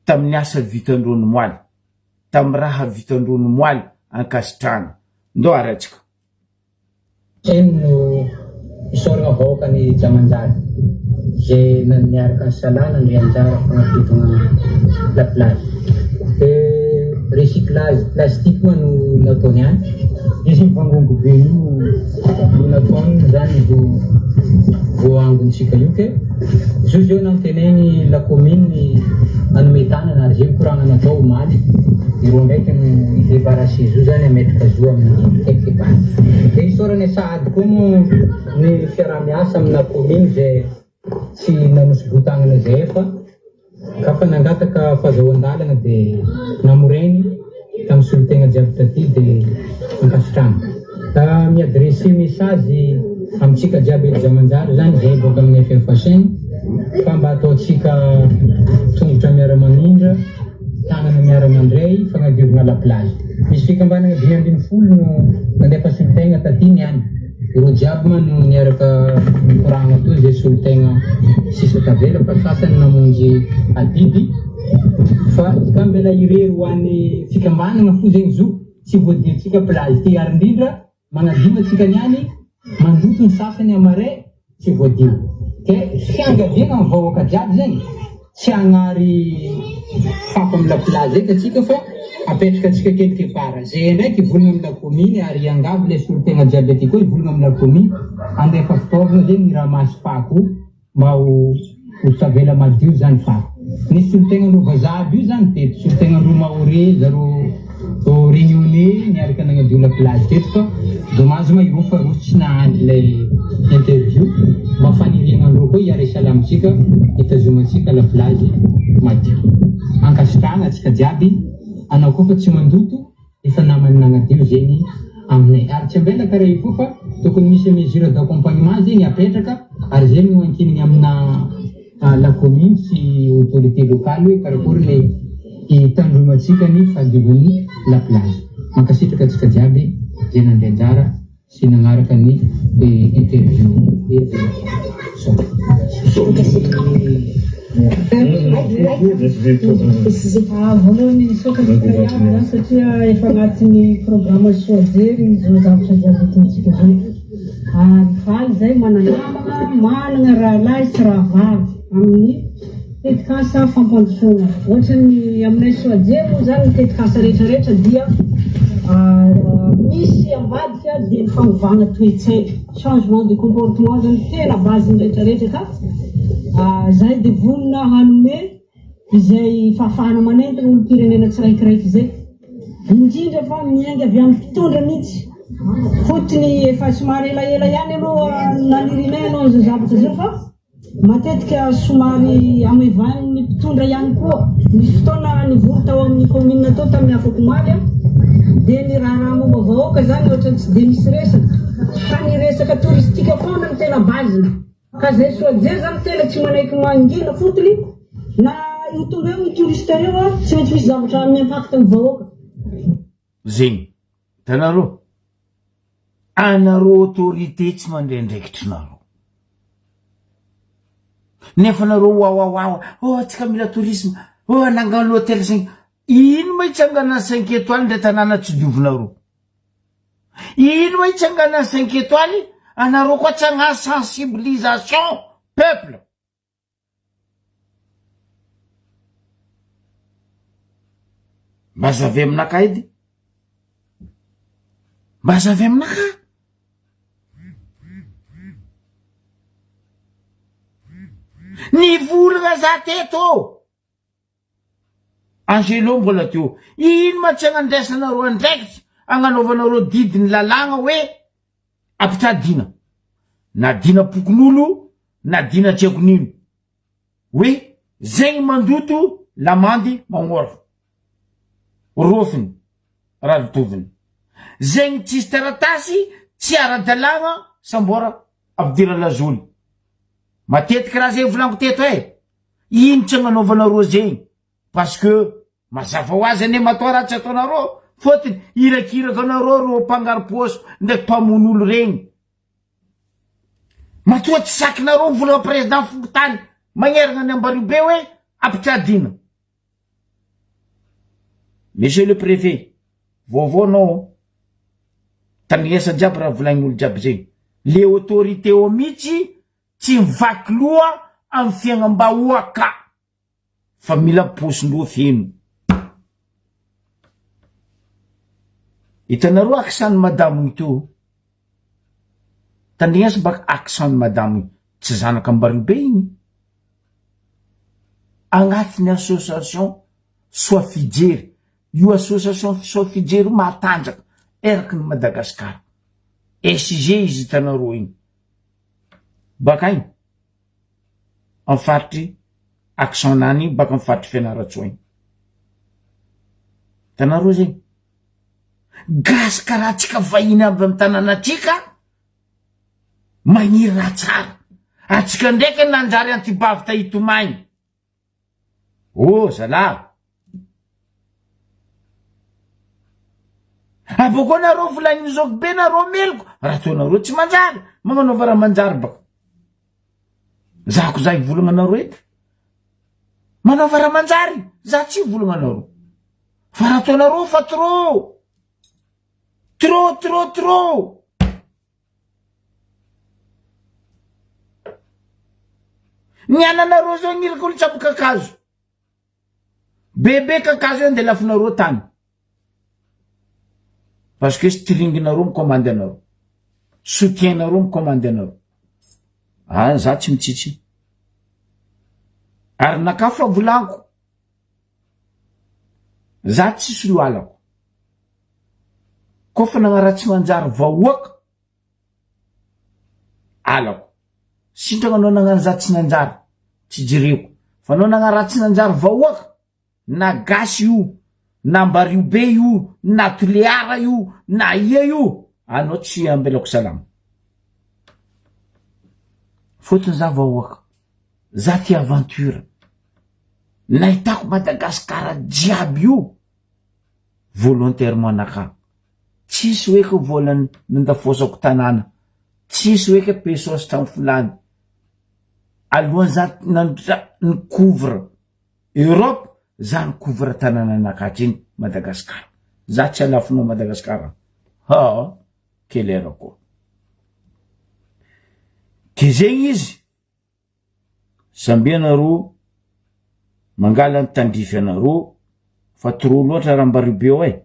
tamin'ny asa vitan-dreo nomoaly, tamin'ny raha vitan-dreo nomoaly ankasitrahana. Ndao ary atsika. Eny no isaoragna vahoaka ny Jamanjary ze niaraka nisalahy nandray anjara fagnadiovagna la plage. Recyclage plastique moa no natao niany. Izy mivangongo be io no nataony zany vo voaangontsika io ke zio zao nantenainy la commune hanome tanana ary zay koragna natao omaly ireo ndraiky no hi debarrasser zo zany hametraka zo amin'ny quelque part de isaorana sahady koa moa ny fiaraha-miasa amina commune zay tsy nanosy-botagnana zay fa Ka fa nangataka fazahoan-dalana dia namorainy tamin'ny solotegna jiaby taty dia ankasitrahana. Ka mi-adresser message amintsika jiaby eto Jamanjary zany zahay boaka amin'ny FFHN fa mba ataontsika tongotra miara-mamindra, tanana miara-mandray fagnadiovana la plage. Misy fikambanana 15 no nandefa solotegna taty niany. Ireo jiaby ma no niaraka nikoragna teo izay solotegna sisa tavela fa sasany namonjy adidy. Fa ka mbela irery ho an'ny fikambanagna fo zegny zo tsy voadiontsika plage ty ary indrindra magnadio atsika niany mandoto ny sasany amaray tsy voadio ke fiangaviagna am vahoaka jiaby zegny tsy hagnary fako am la plage eky atsika fa apetraka atsika quelque part zay ndraiky hivolagna am la commune ary hiangavy le solotegna jiaby aty koa hivolagna am la commune handefa fitaovagna zegny hiramasy fako Mba ho ho tavela madio zany fa nisy solontegnan'ireo vazaha aby io zany teto, solontegnan'ireo mahorais zareo réunionnais niaraka nagnadio la plage teto fa dommage ma ireo fa reo tsy nahandry ilay interview, mba faniriagnan'ireo koa hiara hisalamitsika hitazomantsika la plage madio. Ankasitrahagna antsika jiaby, anao koa fa tsy mandoto. Efa naman'ny nagnadio zegny aminay ary tsy ambela karaha io koa fa tokony misy mesure d'accompagnement zegny apetraka ary zegny no ankinigny amina la commune sy autorité locale hoe karakory le hitandromantsika ny fahadiovan'ny la plage. Mankasitraka antsika jiaby ze nandray anjara. Sy nagnaraka ny interview ery Voalohany misaotra antsika iaby zany satria efa agnatin'ny programme soa jery izao zavatra jiaby ataontsika zao. Ary faly zay mana-namagna, managna rahalahy sy rahavavy amin'ny tetikasa fampandrosoana. Ohatran'ny aminay Soajery moa izany ny tetikasa rehetra rehetra dia misy ambadika dia ny fanovana toe-tsaina, changement de comportement zany tena base-ny rehetra rehetra ka zahay dia vonona hanome izay fahafahana manentana olom-pirenena tsiraikiraiky izay, indrindra fa miainga avy amin'ny mpitondra mihitsy. Fotony efa somary elaela ihany aloha nanirianay hanao an'izao zavatra izao fa Matetika somary hamaivanin'ny mpitondra ihany koa. Nisy fotoana nivory tao amin'ny kaominina tao tamin'ny afak'omaly aho dia ny raharaha momba vahoaka izany ohatran'ny tsy dia misy resaka fa ny resaka touristique foana no tena base-ny. Ka izay soajery izany tena tsy manaiky mangina fotony na io tonga eo io touriste io tsy maintsy misy zavatra mi-impact ny vahoaka. Zegny. Hitanareo? Anareo autorité tsy mandray andraikitrinareo. Nefa nareo wawawawa, oh atsika mila tourisme, oh anangano hôtel cinq, ino ma hitsanganana cinq étoiles ndray tanàna tsy diovinareo? Ino ma hitsanganana cinq étoiles anareo koa tsy hagnano sensibilisation peuple? Mba azavy aminakahy edy. Mba azavy aminakahy. Nivolagna za teto. Angelo mbola teo. Ino ma tsy agnandraisanareo andraikitra agnanaovanareo didy ny lalàgna hoe ampità dina. Na dinam-pokonolo na dina tsy haiko nino. Hoe zegny mandoto lamandy magnôraka. Rôfiny raha lotoviny. Zegny tsisy taratasy tsy ara-dalàgna samboara ampidira lazoly. Matetiky raha zegny volaniko teto e. Ino tsy agnanaovanareo zegny parce que mazava ho azy anie matoa raha tsy ataonareo fôtony irakiraka anareo reo mpangaro-paosy ndraiky mpamono olo regny matoa tsy sakinareo mivolagna président fokontany magneragna ny Ambariobe hoe ampitradina Monsieur le préfet vaovao anao tandrignesa jiaby raha volagnin'olo jiaby zegny le autorité ao mihitsy Tsy mivaky loha amin'ny fiaignam-bahoaka fa mila paosin-doha feno. Hitanareo accent-n'i madamo igny teo? Tandrigneso baka accent-n'i madamo igny, tsy zanak'Ambariobe igny. Agnatin'ny association Soa Fijery, io association Soa Fijery io mahatanjaka eraky ny Madagasikara. SG izy hitanareo igny. Baka agny am faritry accent nany igny baka am faritry Fianarantsoa igny. Hitanareo zegny? Gasy karaha antsika vahiny avy am tanànatsika magniry raha tsara. Antsika ndraiky nanjary antibavy ta hitomagny. Oh zalah! Abôkô nareo volagniny zoky be nareo meloko raha ataonareo tsy manjary magnanaova raha manjary baka. Za ko za hivolagna anareo eto. Manaova raha manjary, za tsy hivolagna anareo. Fa raha ataonareo fa trop. Trop trop trop. Ny ananareo zao niraka olo tsabo kakazo. Bebe kakazo io andeha lafinareo tany. Parce que stringinareo micommande anareo. Soutien-nareo micommande anareo. Ah, za tsy mitsitsy. Ary naka fa volaniko. Za tsisy loalako. Koa fa nagnaratsy manjary vahoaka alako. Sitraka anao nagnano za tsy nanjary, tsy jereko. Fa anao nagnaratsy nanjary vahoaka na gasy io, na Ambario be io, na Tuleara io, na ia io, anao tsy ambelako salama. Fotony za vahoaka, za tia aventure. Nahitako Madagascar jiaby io volontairement naka. Tsisy hoe ko vola nandafosako tanàna, tsisy hoe ke pesos trano filany. Alohan'ny za ni-couvre Europe, za ni-couvre tanàna naka iny Madagascar. Za tsy halafonao Madagascar. Ha, quelle erreur koa. De zegny izy. Samby anareo mangala ny tandrify anareo fa trop loatra raha mba ribeo e!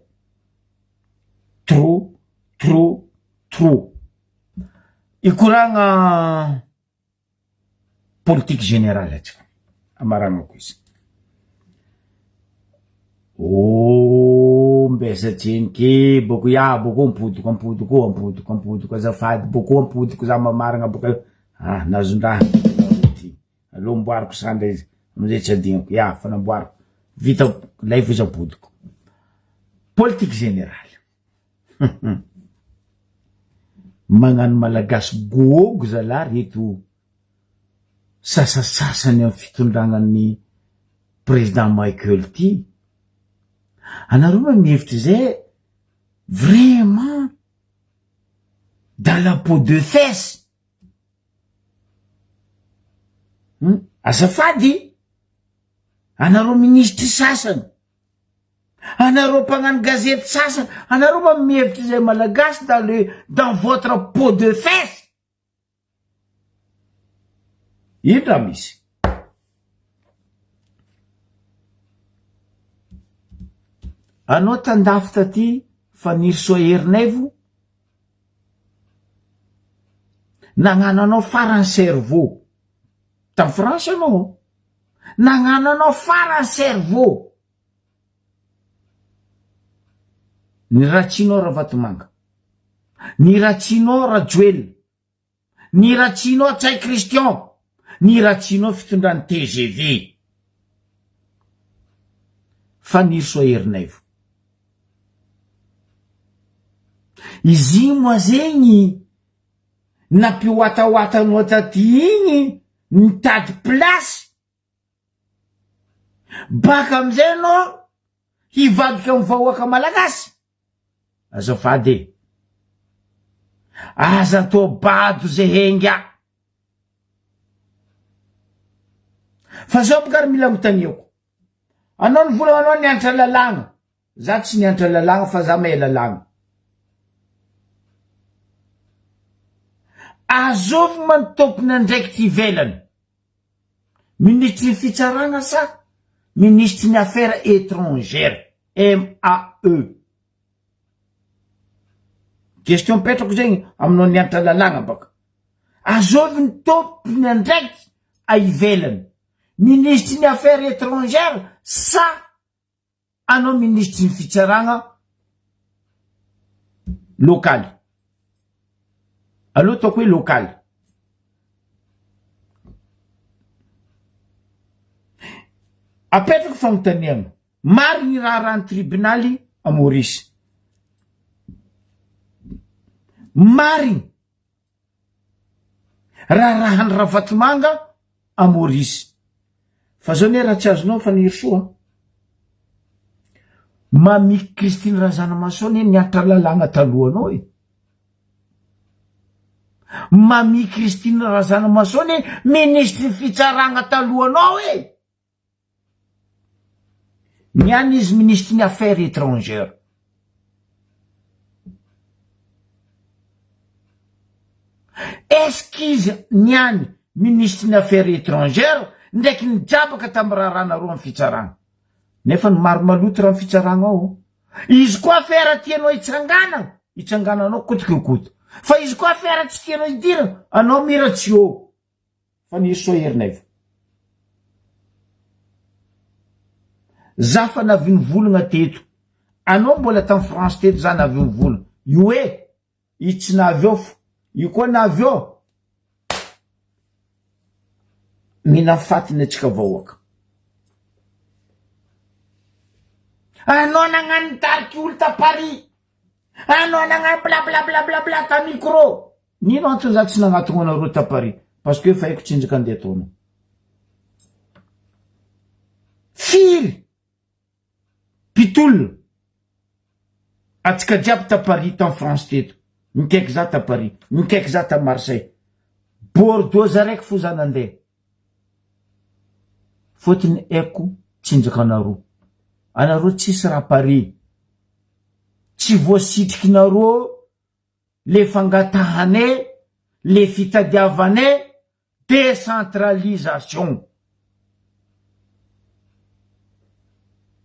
Trop trop trop. Hikoragna politique générale atsika, amaragnako izy. Oh mbesa tseniky boko ya boko ampodiko ampodiko ampodiko ampodiko azafady boko ampodiko za mamaragna boka ah nazondraha ty aleo amboariko sandra izy amizay tsy adignako ya fa namboariko vita laivo izy ampodiko politique générale magnano malagasy gogo zalahy reto sasasasany amin'ny fitondrana ny président Michael ty, anareo ma mihevitra izay vraiment dans la peau de fesse? Hum, azafady, anareo minisitry sasany, anareo mpagnano gazety sasany, anareo ma mihevitra izay malagasy dans le dans votre peau de fesse? Ino raha misy? Anao tandafy taty Fanirisoa Ernaivo nagnano anao farany cerveau tam France anao nagnano anao farany cerveau Ny ratsianao Ravatomanga, ny ratsianao Rajoelina, ny ratsianao Ntsay Christian, ny ratsianao fitondran'ny tgv. Fanirisoa Ernaivo. Izy igny moa zegny nampihoatahoata anao taty igny nitady place. Baka amizay anao hivadika am vahoaka malagasy? Azafady e! Aza atao bado ze henga. Fa zao boka ary mila anontaniako. Anao nivolagna anao nianatra lalàgna. Za tsy nianatra lalàgna fa za mahay lalàgna. Azovy ma ny tompon'andraikitra ivelany? Minisitry ny fitsarana sa minisitry ny affaires étrangères? MAE. Question mipetrako zegny aminao nianatra lalàgna baka. Azovy ny tompon'andraikitra a ivelany? Minisitry ny affaires étrangères sa anao minisitry ny fitsaragna lokaly aleo ataoko hoe lokaly apetrako fanontaniana maro ny raharahan'ny tribonaly a Maurice marigny Raharahan'i Ravatomanga à Maurice. Fa zao anie raha tsy azonao Fanirisoa a. Mamie Christine Razanamahasoa anie niantra lalàgna talohanao e. Mamie Christine Razanamahasoa anie minisitry ny fitsaragna talohanao e. Niany izy minisitry ny affaires étrangères. Est-ce qu'izy niany minisitry ny affaires étrangères ndraiky nijabaka tamin'ny raharahanareo amin'ny fitsarana? Nefa ny maro maloto raha ny fitsarana ao. Izy koa affaire tianao hitsanganana, hitsangananao coûte que coûte. Fa izy koa affaire tsy tianao hidirana, anao mira tsy eo. Fanirisoa Ernaivo. Za fa navy nivolagna teto. Anao mbola tam France teto za navy nivolagna. Io e! Io tsy navy eo fa io koa navy eo. Mila fatiny atsika vahoaka. Anao nagnano nitariky olo ta Paris. Anao nagnano blablablablabla ta micro. Nino antony za tsy nagnatogno anareo ta Paris parce que efa haiko tsinjaka andeha ataonao. Firy mpitolona atsika jiaby ta Paris tam France teto, nikaiky za ta Paris, nikaiky za ta Marseille, Bordeaux za raiky fo za nandeha. Fotony haiko tsinjaka anareo. Anareo tsisy raha Paris. Tsy voasitrikinareo le fangatahanay, le fitadiavanay décentralisation.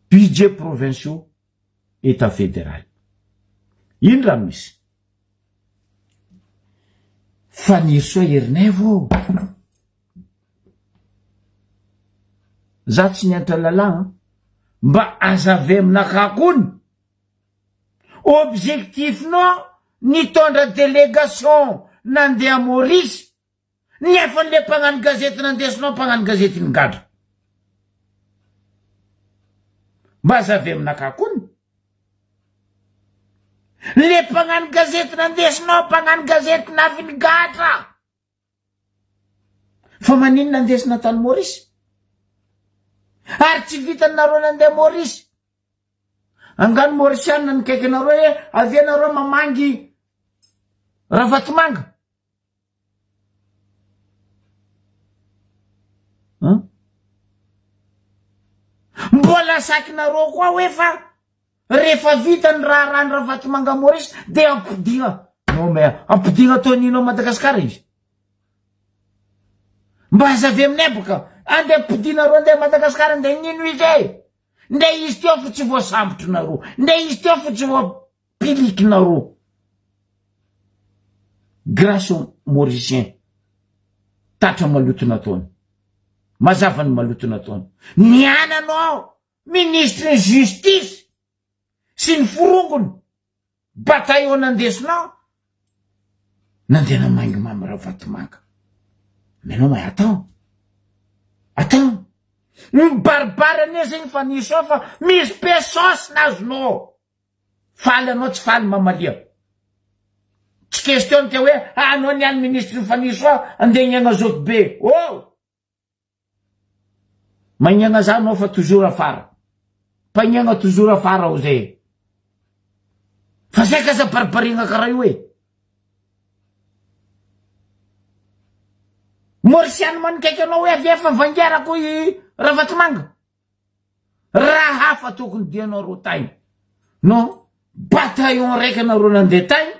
Budget provinciaux, Etat fédéral. Ino raha misy? Fanirisoa Ernaivo ô! Za tsy niantra lalàgna, mba azavay aminakahy kony Objectif-nao nitondra délégation nandeha Maurice nefa le mpagnano gazety nandesinao mpagnano gazety nigadra. Mba azavy aminakahy kony. Le mpagnano gazety nandesinao mpagnano gazety navy nigadra. Fa maninona andesina tany Maurice? Ary tsy vitany nareo nandeha Maurice. Angano Mauriciana nikaiky anareo hoe avia nareo mamangy Ravatomanga. Hein? Mbola sakinareo koa hoe fa rehefa vita ny raharahan'i Ravatomanga Maurice dia ampodigna. Non mais ampodigna ataon'ino à Madagascar izy? Mba aza avy aminay boka. Andeha ampodinareo andeha Madagascar andeha nino izy e. Ndray izy teo fo tsy voasambotry nareo. Ndray izy teo fo tsy voapiliky nareo. Grâce au Mauricien. Tatra maloto nataony. Mazava ny maloto nataony. Ny ananao ministre ny justice sy ny forongony Bataillon nandesinao nandeha namangy Mamy Ravatomanga. Mais non mais attends. Attends. Mibaribary anie zegny fa nisy ao fa misy pesos nazonao. Faly anao tsy faly mamalia. Tsy question ke hoe anao niany ministre ny Fanirisoa andeha hiaigna zoky be. Oh! Magnegna za anao fa toujours afara. Mpagnegna toujours afara ao zay. Fa zay ka aza baribariagna karaha io e. Mauriciano manikaiky anao hoe avia fa vangiarako i Ravatomanga. Raha hafa tokony dianao ro tagny. Non, bataillon raiky anareo nandeha tagny.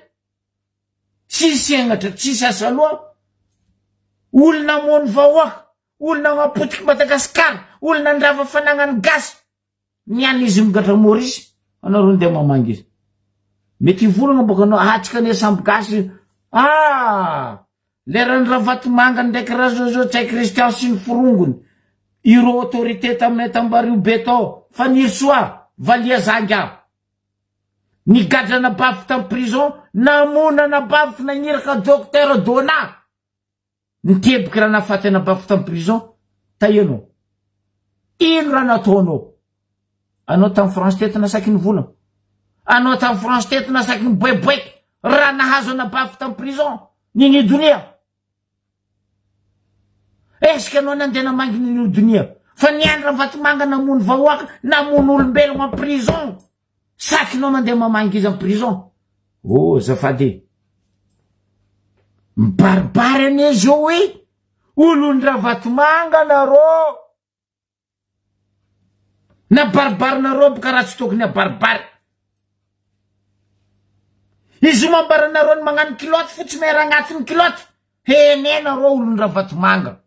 Tsisy henatra, tsisy asa loha, olona hamono vahoaka, olona hanapotiky Madagascar, olona handrava fanagnan'ny gasy, ny any izy migadra Maurice, anareo ndeha mamangy izy. Mety hivolagna bôka anao, atsika anie samby gasy, ah! Leran'i Ravatomanga ndraiky Razozo Ntsay Christian sy ny forongony, ireo autorité taminay tambario be tao, Fanirisoa, valia zanga. Nigadra anabaviko tam prison, namono anabaviko nagniraka docteur Dona. Niteboky raha nahafaty anabaviko tam prison, tahianao. Ino raha nataonao? Anao tam France teto nasaky nivolagna. Anao tam France teto nasaky niboeboeky raha nahazo anabaviko tam prison. Nini donia. Est-ce que anao nandeha namangy Nini donia? Fa niandry Ravatomanga namono vahoaka, namono olombelogno am prison. Sakinao mandeha mamangy izy am prison. Oh azafady e. Mibaribary anie zao e. Olon-dRavatomanga nareo. Nabaribarinareo boka raha tsy tokony abaribary. Izy io mambaranareo ny magnano kilote fo tsy miera agnatin'ny kilote. Hene nareo olon-dRavatomanga.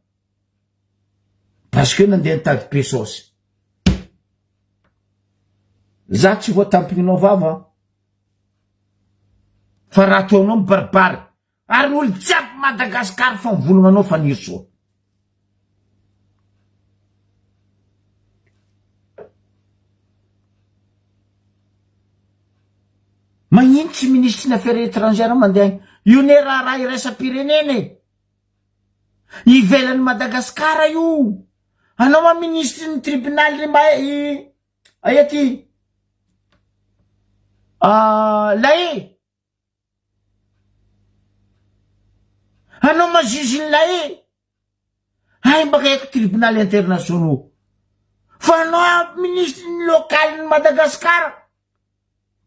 Parce que nandeha nitady pesos. Za tsy voatampigninao vava. Fa raha ataonao mibaribary ary olo jiaby Madagascar fa mivolagna anao Fanirisoa. Magnino tsy ministre ny affaires étrangères mandeha agny? Io ne raharaha iraisam-pirenena e. Ivelan'i Madagascar io. Anao ma ministre ny tribunal ry mba aia ty? Ah, Lae. Anao ma juge ny Lae. Hay mbaka haiko tribunal internationaux. Fa anao ministre ny local ny Madagascar.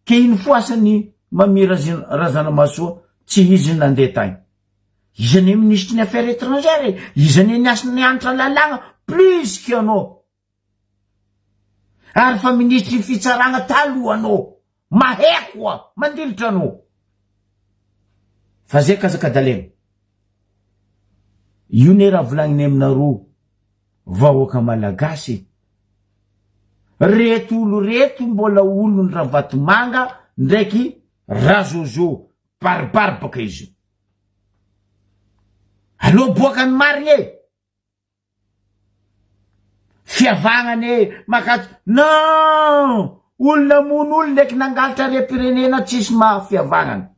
Ke ino foasany Mamy Razanamahasoa tsy izy nandeha tagny. Izy anie ministre ny affaires étrangères e. Izy anie niasa nianatra lalàgna plus que anao. Ary fa minisitry ny fitsaragna taloha anao. Mahay koa, mandilitra anao. Fa zay kazakadalena. Io ne raha volagniny aminareo vahoaka malagasy. Reto olo reto mbola olon Ravatomanga ndraiky Razozo baribary baka izy io. Aleo boaka ny marigny e. Fihavanana e, maka non! Olo namono olo ndraiky nangalatra harem-pirenena tsisy maha fihavanana.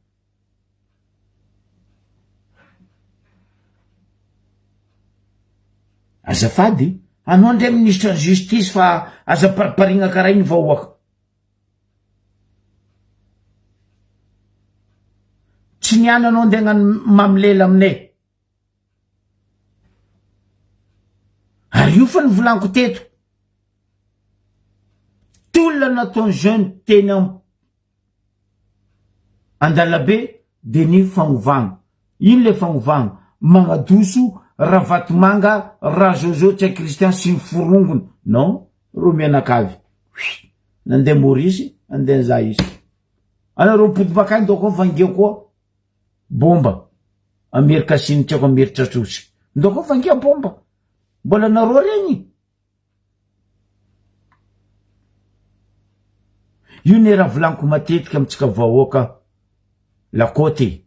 Azafady, anao ndray ministre ny justice fa aza baribarigna karaha iny vahoaka. Tsy niany anao ndeha hagnano mamilela aminay. Ary io fa nivolaniko teto. Tolona nataon'ny jeune teny am andalabe de ny fagnovagna. Ino le fagnovagna? Magnadoso Ravatomanga, Rajojo, Ntsay Christian sy ny forongony. Non, reo mianakavy. Nandeha Maurice, nandeha nizaha izy. Anareo mipody bakany doko vangia koa. Bomba. Amerika siny tsy haiko Ameritratrosy. Ndao koa vangia bomba. Mbola nareo regny. Io ne raha volaniko matetika amintsika vahoaka la côte.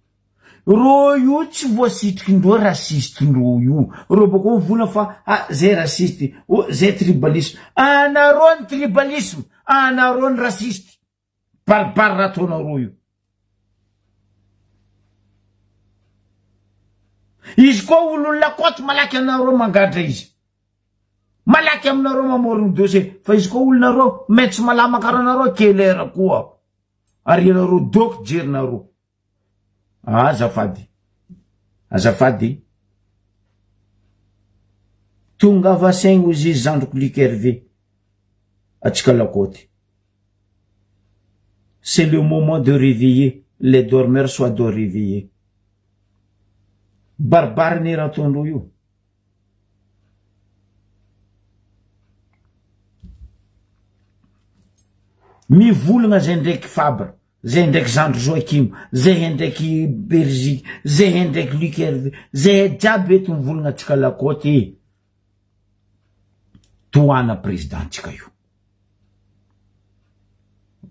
Rô io tsy voasitriky ndreo raciste ndreo io. Reo bakeo mivola fa ah zay raciste, oh zay tribalisme. Anareo ny tribalisme, anareo ny raciste. Baribary raha ataonareo io. Izy koa olon'ny lakoty malaky anareo mangadra izy. Malaky aminareo mamorogno dossier fa izy koa olonareo maintsy malama karaha anareo kelera koa. Ary ianareo doky jerinareo. Azafady. Azafady. Tongava saigny hozy izy zandriko Luc Hervé. Atsika lakôty. C'est le moment de réveiller les dormeurs soient de réveiller. Baribary ny raha ataondreo io. Mivolagna zay ndraiky Fabre, zay ndraiky Zandry Joachim, zay ndraiky Beriziky, zay ndraiky Luc Hervé, zay jiaby eto mivolagna atsika lakôty e. Tohana président-tsika io.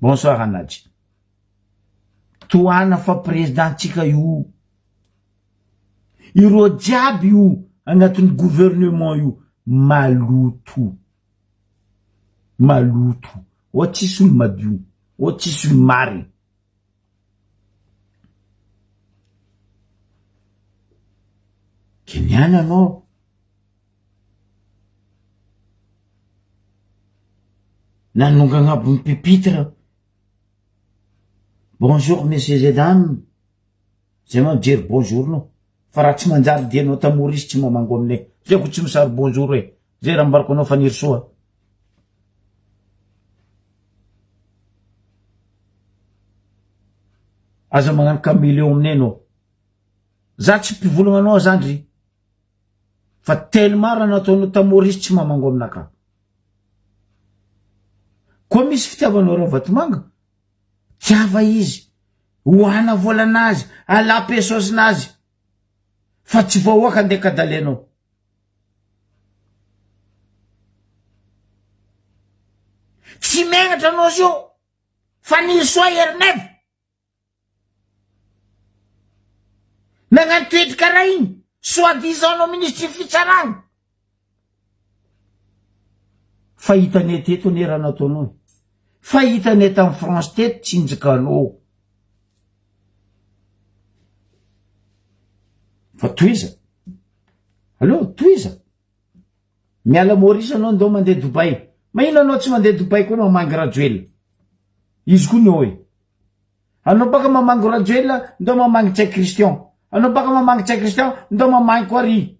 Bonsoir Anadji. Tohana fa président-tsika io. Ireo jiaby io agnatin'ny gouvernement io maloto. Maloto. Ao tsisy olo madio, ao tsisy olo marigny. Ke niany anao nanonga agnabon'ny pupitre. Bonjour messieurs et dames. Zay ma mijery bonjour nao. Fa raha tsy manjary dia anao ta Maurice tsy mamango aminay. Zay ko tsy misary bonjour e. Zay raha ambarako anao Fanirisoa. Aza magnano caméléon aminay anao. Za tsy mpivolagna anao zandry. Fa tellement raha nataonao ta Maurice tsy mamango aminakahy. Koa misy fitiavanao Ravatomanga? Tiava izy, hohana volanazy, alà pesosinazy, fa tsy vahoaka andeha kadalenao. Tsy megnatra anao zio, Fanirisoa Ernaivo. Nagnano toetry karaha igny, soit disant anao minisitry ny fitsaragna. Fa hitanay teto anie raha nataonao e. Fa hitanay tamy France teto tsinjakanao. Fa tohiza. Allo, tohiza. Miala Maurice anao ndao mandeha Dubaï. Mahino anao tsy mandeha Dubaï koa mamangy Rajoelina. Izy koa ny eo e. Anao baka mamangy Rajoelina ndao mamangy Ntsay Christian. Anao baka mamangy Ntsay Christian ndao mamangy koa ry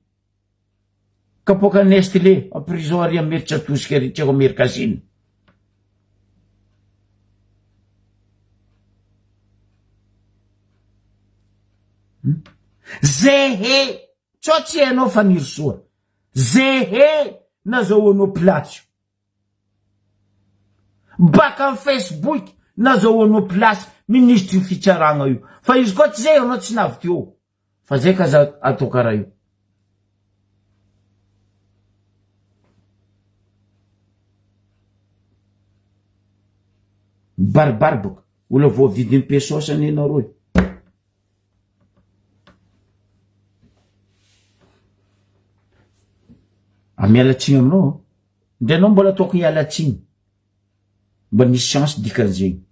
kapoaka Nestlé en prison ary Ameritsatosika ary tsy haiko Amerikazina. Hmm? Zehe! Tsao tsy hainao Fanirisoa. Zehe nazahoanao place io. Baka am Facebook nazahoanao place minisitry ny fitsaragna io. Fa izy koa tsy zay anao tsy navy teo. Fa zay ka za atao karaha io. Mibaribary boka. Olona voavidin'ny pesos anie nareo e. Ah, miala tsiny aminao. Ndre anao mbola ataoko hiala tsiny. Mba nisy chance dikan'izegny.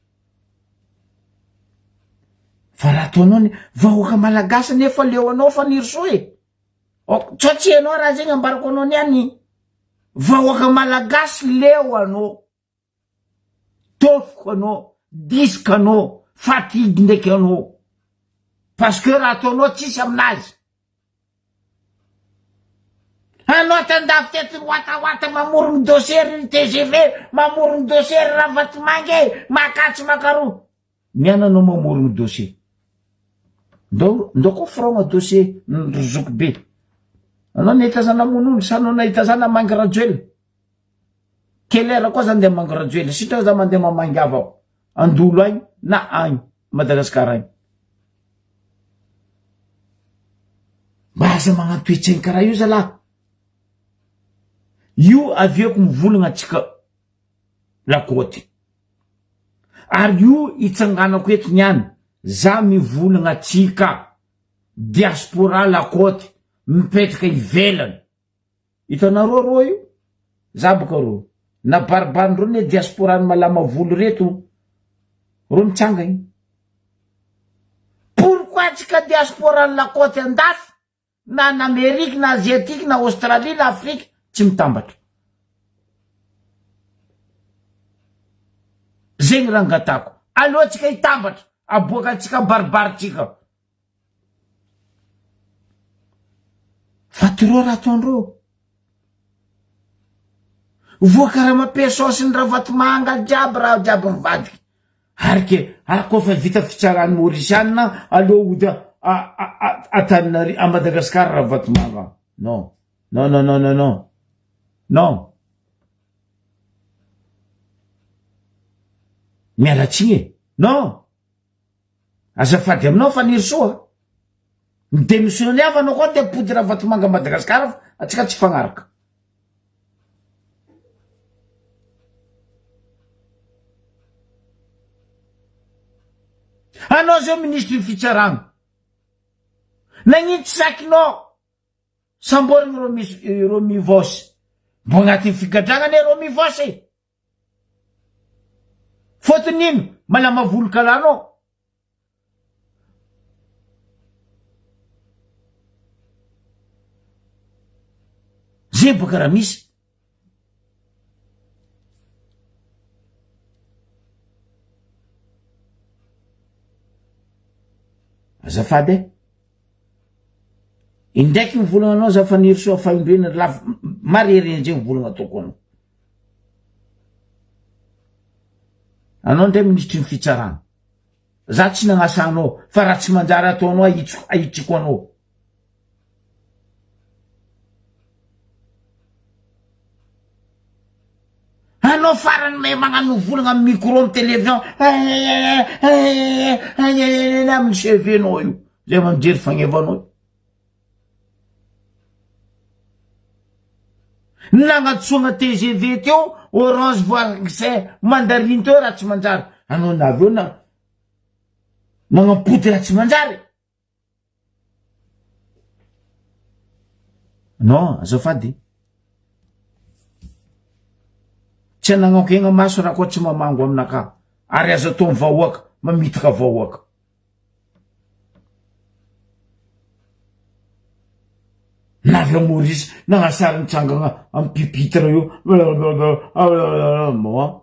Fa raha ataonao ny vahoaka malagasy nefa leo anao Fanirisoa e. Sao tsy hainao raha zegny ambarako anao niany. Vahoaka malagasy leo anao. Tofoko anao, disque anao, fatigue ndraiky anao. Parce que raha ataonao tsisy aminazy. Anao tandafy teto ry watawata mamorogno dossier ry tgv, mamorogno dossier ry Ravatomanga e, makatsy makaroa. Miana anao mamorogno dossier. Ndao ndao koa forogna dossier ry zoky be. Anao nahita za namono olo sa anao nahita za namangy Rajoelina? Quelle heure koa za ndeha mangy Rajoelina? Sitrany za mandeha mamangy havako Andolo agny na agny Madagascar agny. Mba aza magnano toetsaigny karaha io zalahy. Io aviako mivolagna antsika lakôty. Ary io itsanganako eto niany, za mivolagna antsika diaspora lakôty mipetraka ivelany. Hitanareo rô io? Za boka rô. Na baribarindreo ne diaspora ny malama volo reto rô mitsanga igny. Pourquoi tsika diaspora ny lakôty andafy na en Amerique na asiatique na Australie na Afrique tsy mitambatra. Zegny raha angatako. Aleo tsika hitambatra, aboakantsika baribaritsika. Fa trop raha ataondreo. Voakarama pesos ny Ravatomanga jiaby raha jiaby mivadika. Ary ke ary koa fa vita fitsaran'ny Maurisiana aleo hody Antananarivo à Madagascar Ravatomanga. Non. Non non non non non. Non. Miala tsiny e. Non. Azafady aminao Fanirisoa a! Mi-demissionner avy anao koa te hipody Ravatomanga Madagascar fa antsika tsy hifagnaraka. Anao zao ministre ny fitsarana. Nagnino tsy sakinao samborigny reo mis reo mivôsy. Mbo agnatin'ny figadragna anie reo mivôsy e. Fôtony ino? Malama volo karaha anao. Zay boka raha misy. Azafady e. Indraiky mivolagna anao za Fanirisoa Fahendrena lafo marihariha zay mivolagna ataoko anao. Anao ndray minisitry ny fitsarana. Za tsy nagnasa anao fa raha tsy manjary ataonao ahitsiko ahitsiko anao. Anao. Anao farany mahay magnano volagna am micro am télévision amin'ny CV nao io. Zay vao mijery fagnevanao io. Nagnantsoagna TGV teo orange voaxin mandarine teo raha tsy manjary. Anao navy eo na nagnampody raha tsy manjary. Non, azafady. Tsy anagnako hegna maso raha koa tsy mamango aminakahy. Ary aza atao ny vahoaka, mamitaka vahoaka. Na avy ao Maurice, nagnasary nitsangana amy pupitre io. Moa.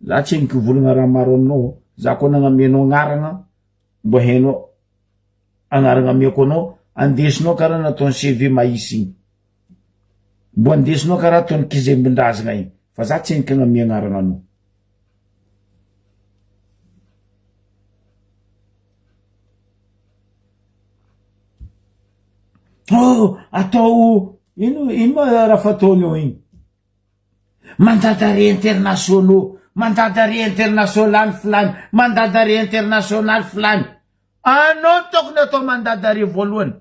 Za tsy henoko hivolagna raha maro aminao, za koa nagnamianao agnaragna mbo hainao agnaragna amiako anao, andesinao karaha nataon'i CV Maïs igny, mbo andesinao karaha ataon'i Kizembindrazagna igny, fa za tsy henoko hagnamia agnaragna anao. Oh, atao ino ino ma raha fataony eo igny? Mandat d'arrêt internationaux, mandat d'arrêt international filany, mandat d'arrêt international filany. Anao no tokony atao mandat d'arrêt voalohany.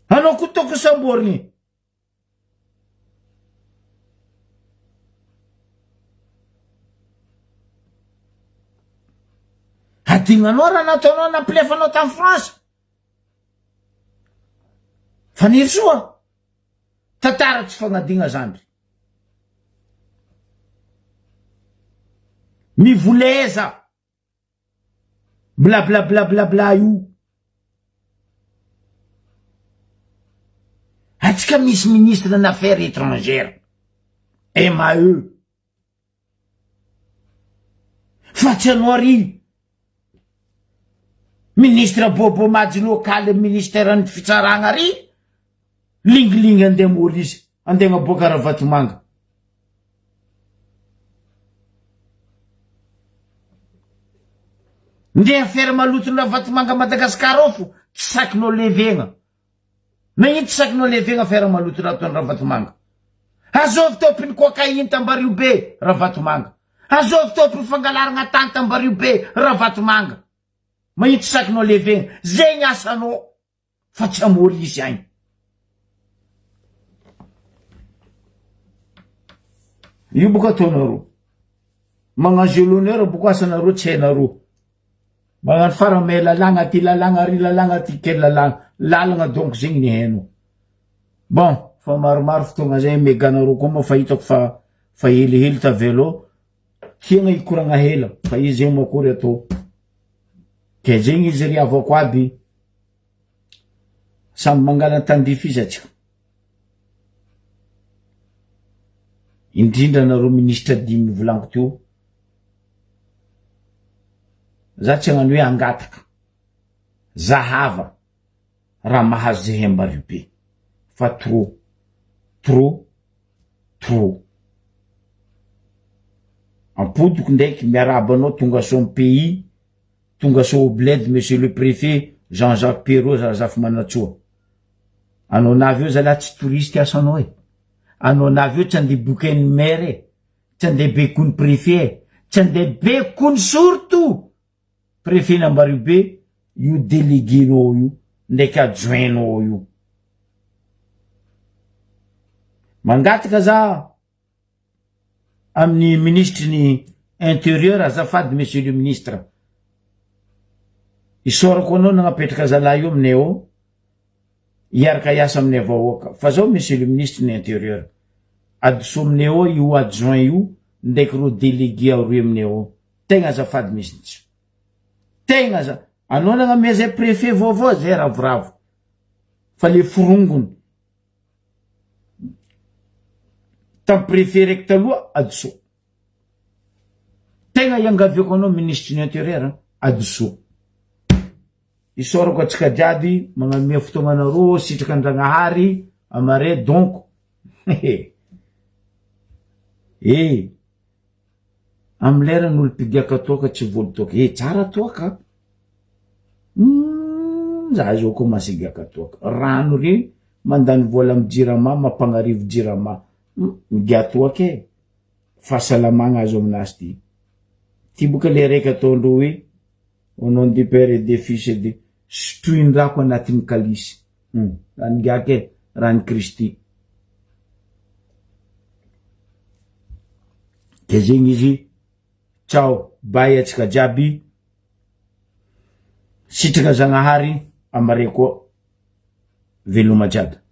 Anao koa tokony samborigny. Adignanao raha nataonao nampilefanao tany France. Fanirisoa, tantara tsy fagnadigna zandry. Mivoleza, blablablablabla io. Atsika misy ministre ny affaires étrangères, MAE. Fa tsy anao ry ministre Bobo Majy local ministère ny fitsaragna ry lingilingy andeha Maurice andeha agnaboaka Ravatomanga. Ndeha affaire maloton'i Ravatomanga Madagascar ao fo tsy sakinao levegna. Nagnino tsy sakinao levegna affaire maloto nataon'i Ravatomanga? Azovy tôpiny cocaïne tambario be Ravatomanga. Azovy tôpiny fangalaragna tany tambario be Ravatomanga. Magnino tsy sakinao levegna? Zegny asanao fa tsy a Maurice agny. Io boka ataonareo. Magnano jeu l'honneur boka asanareo tsy hainareo. Magnano farany mahay lalàgna ty lalàgna ary lalàgna ty kely lalàgna lalagna donc zegny ny hainao. Bon fa maromaro fotoagna zay meganareo koa moa fa hitako fa fa helihely tavela ao tiagna hikoragna hela fa izy zegny moa akory atao. Ke zegny izy ry havako aby samby mangala ny tandrify izy atsika. Indrindra nareo ministra dimy novolaniko teo. Za tsy hagnano hoe hangataka, zahava raha mahazo zay hembario be fa trop, trop, trop. Ampodiko ndraiky miarahaba anao tongasoa am pays, tongasoa au bled monsieur le préfet Jean Jacques Pierrot Razafimanantsoa. Anao navy eo zalahy tsy touriste asanao e, anao navy eo tsy andeha bouquet-n'ny maire e. Tsy andeha baikoin'ny préfet e! Tsy andeha baikoin'ny surtout préfet n'Ambariobe io délégué-nao io ndraiky adjoint-nao io. Mangataka za amin'ny minisitry ny intérieur azafady monsieur le ministre, isaorako anao nagnapetraka zalahy io aminay ao. hiaraka hiasa aminay vahoaka fa zao monsieur le ministre ny interieur adoso aminay ao io adjoint io ndraiky reo délégué aroy aminay ao tegna azafady misintsy tegna aza anao nagnamia zay préfet vaovao zay ravoravo fa le forongony tam préfet raiky taloha adoso tegna iangaviako anao ministre ny interieur adoso Isaorako antsika jiaby magnamia fotoagna anareo sitraka andragnahary amare donc eh amy lerany olo mpigiaka toaka tsy voly toaka eh tsara toaka za zao commence higiaka toaka rano regny. Mandany vola am jirama mampagnarivo jirama. Hum migià toaka e. Fahasalamagna azo aminazy ty. Ty boka le raiky ataondreo hoe au nom du père et de fils et de sotroin-drako anatin'ny kalisy. Hum raha nigiaka e, raha ny Kristy. De zegny izy. Ciao bye atsika jiaby. Sitraka Zagnahary amare koa veloma jiaby.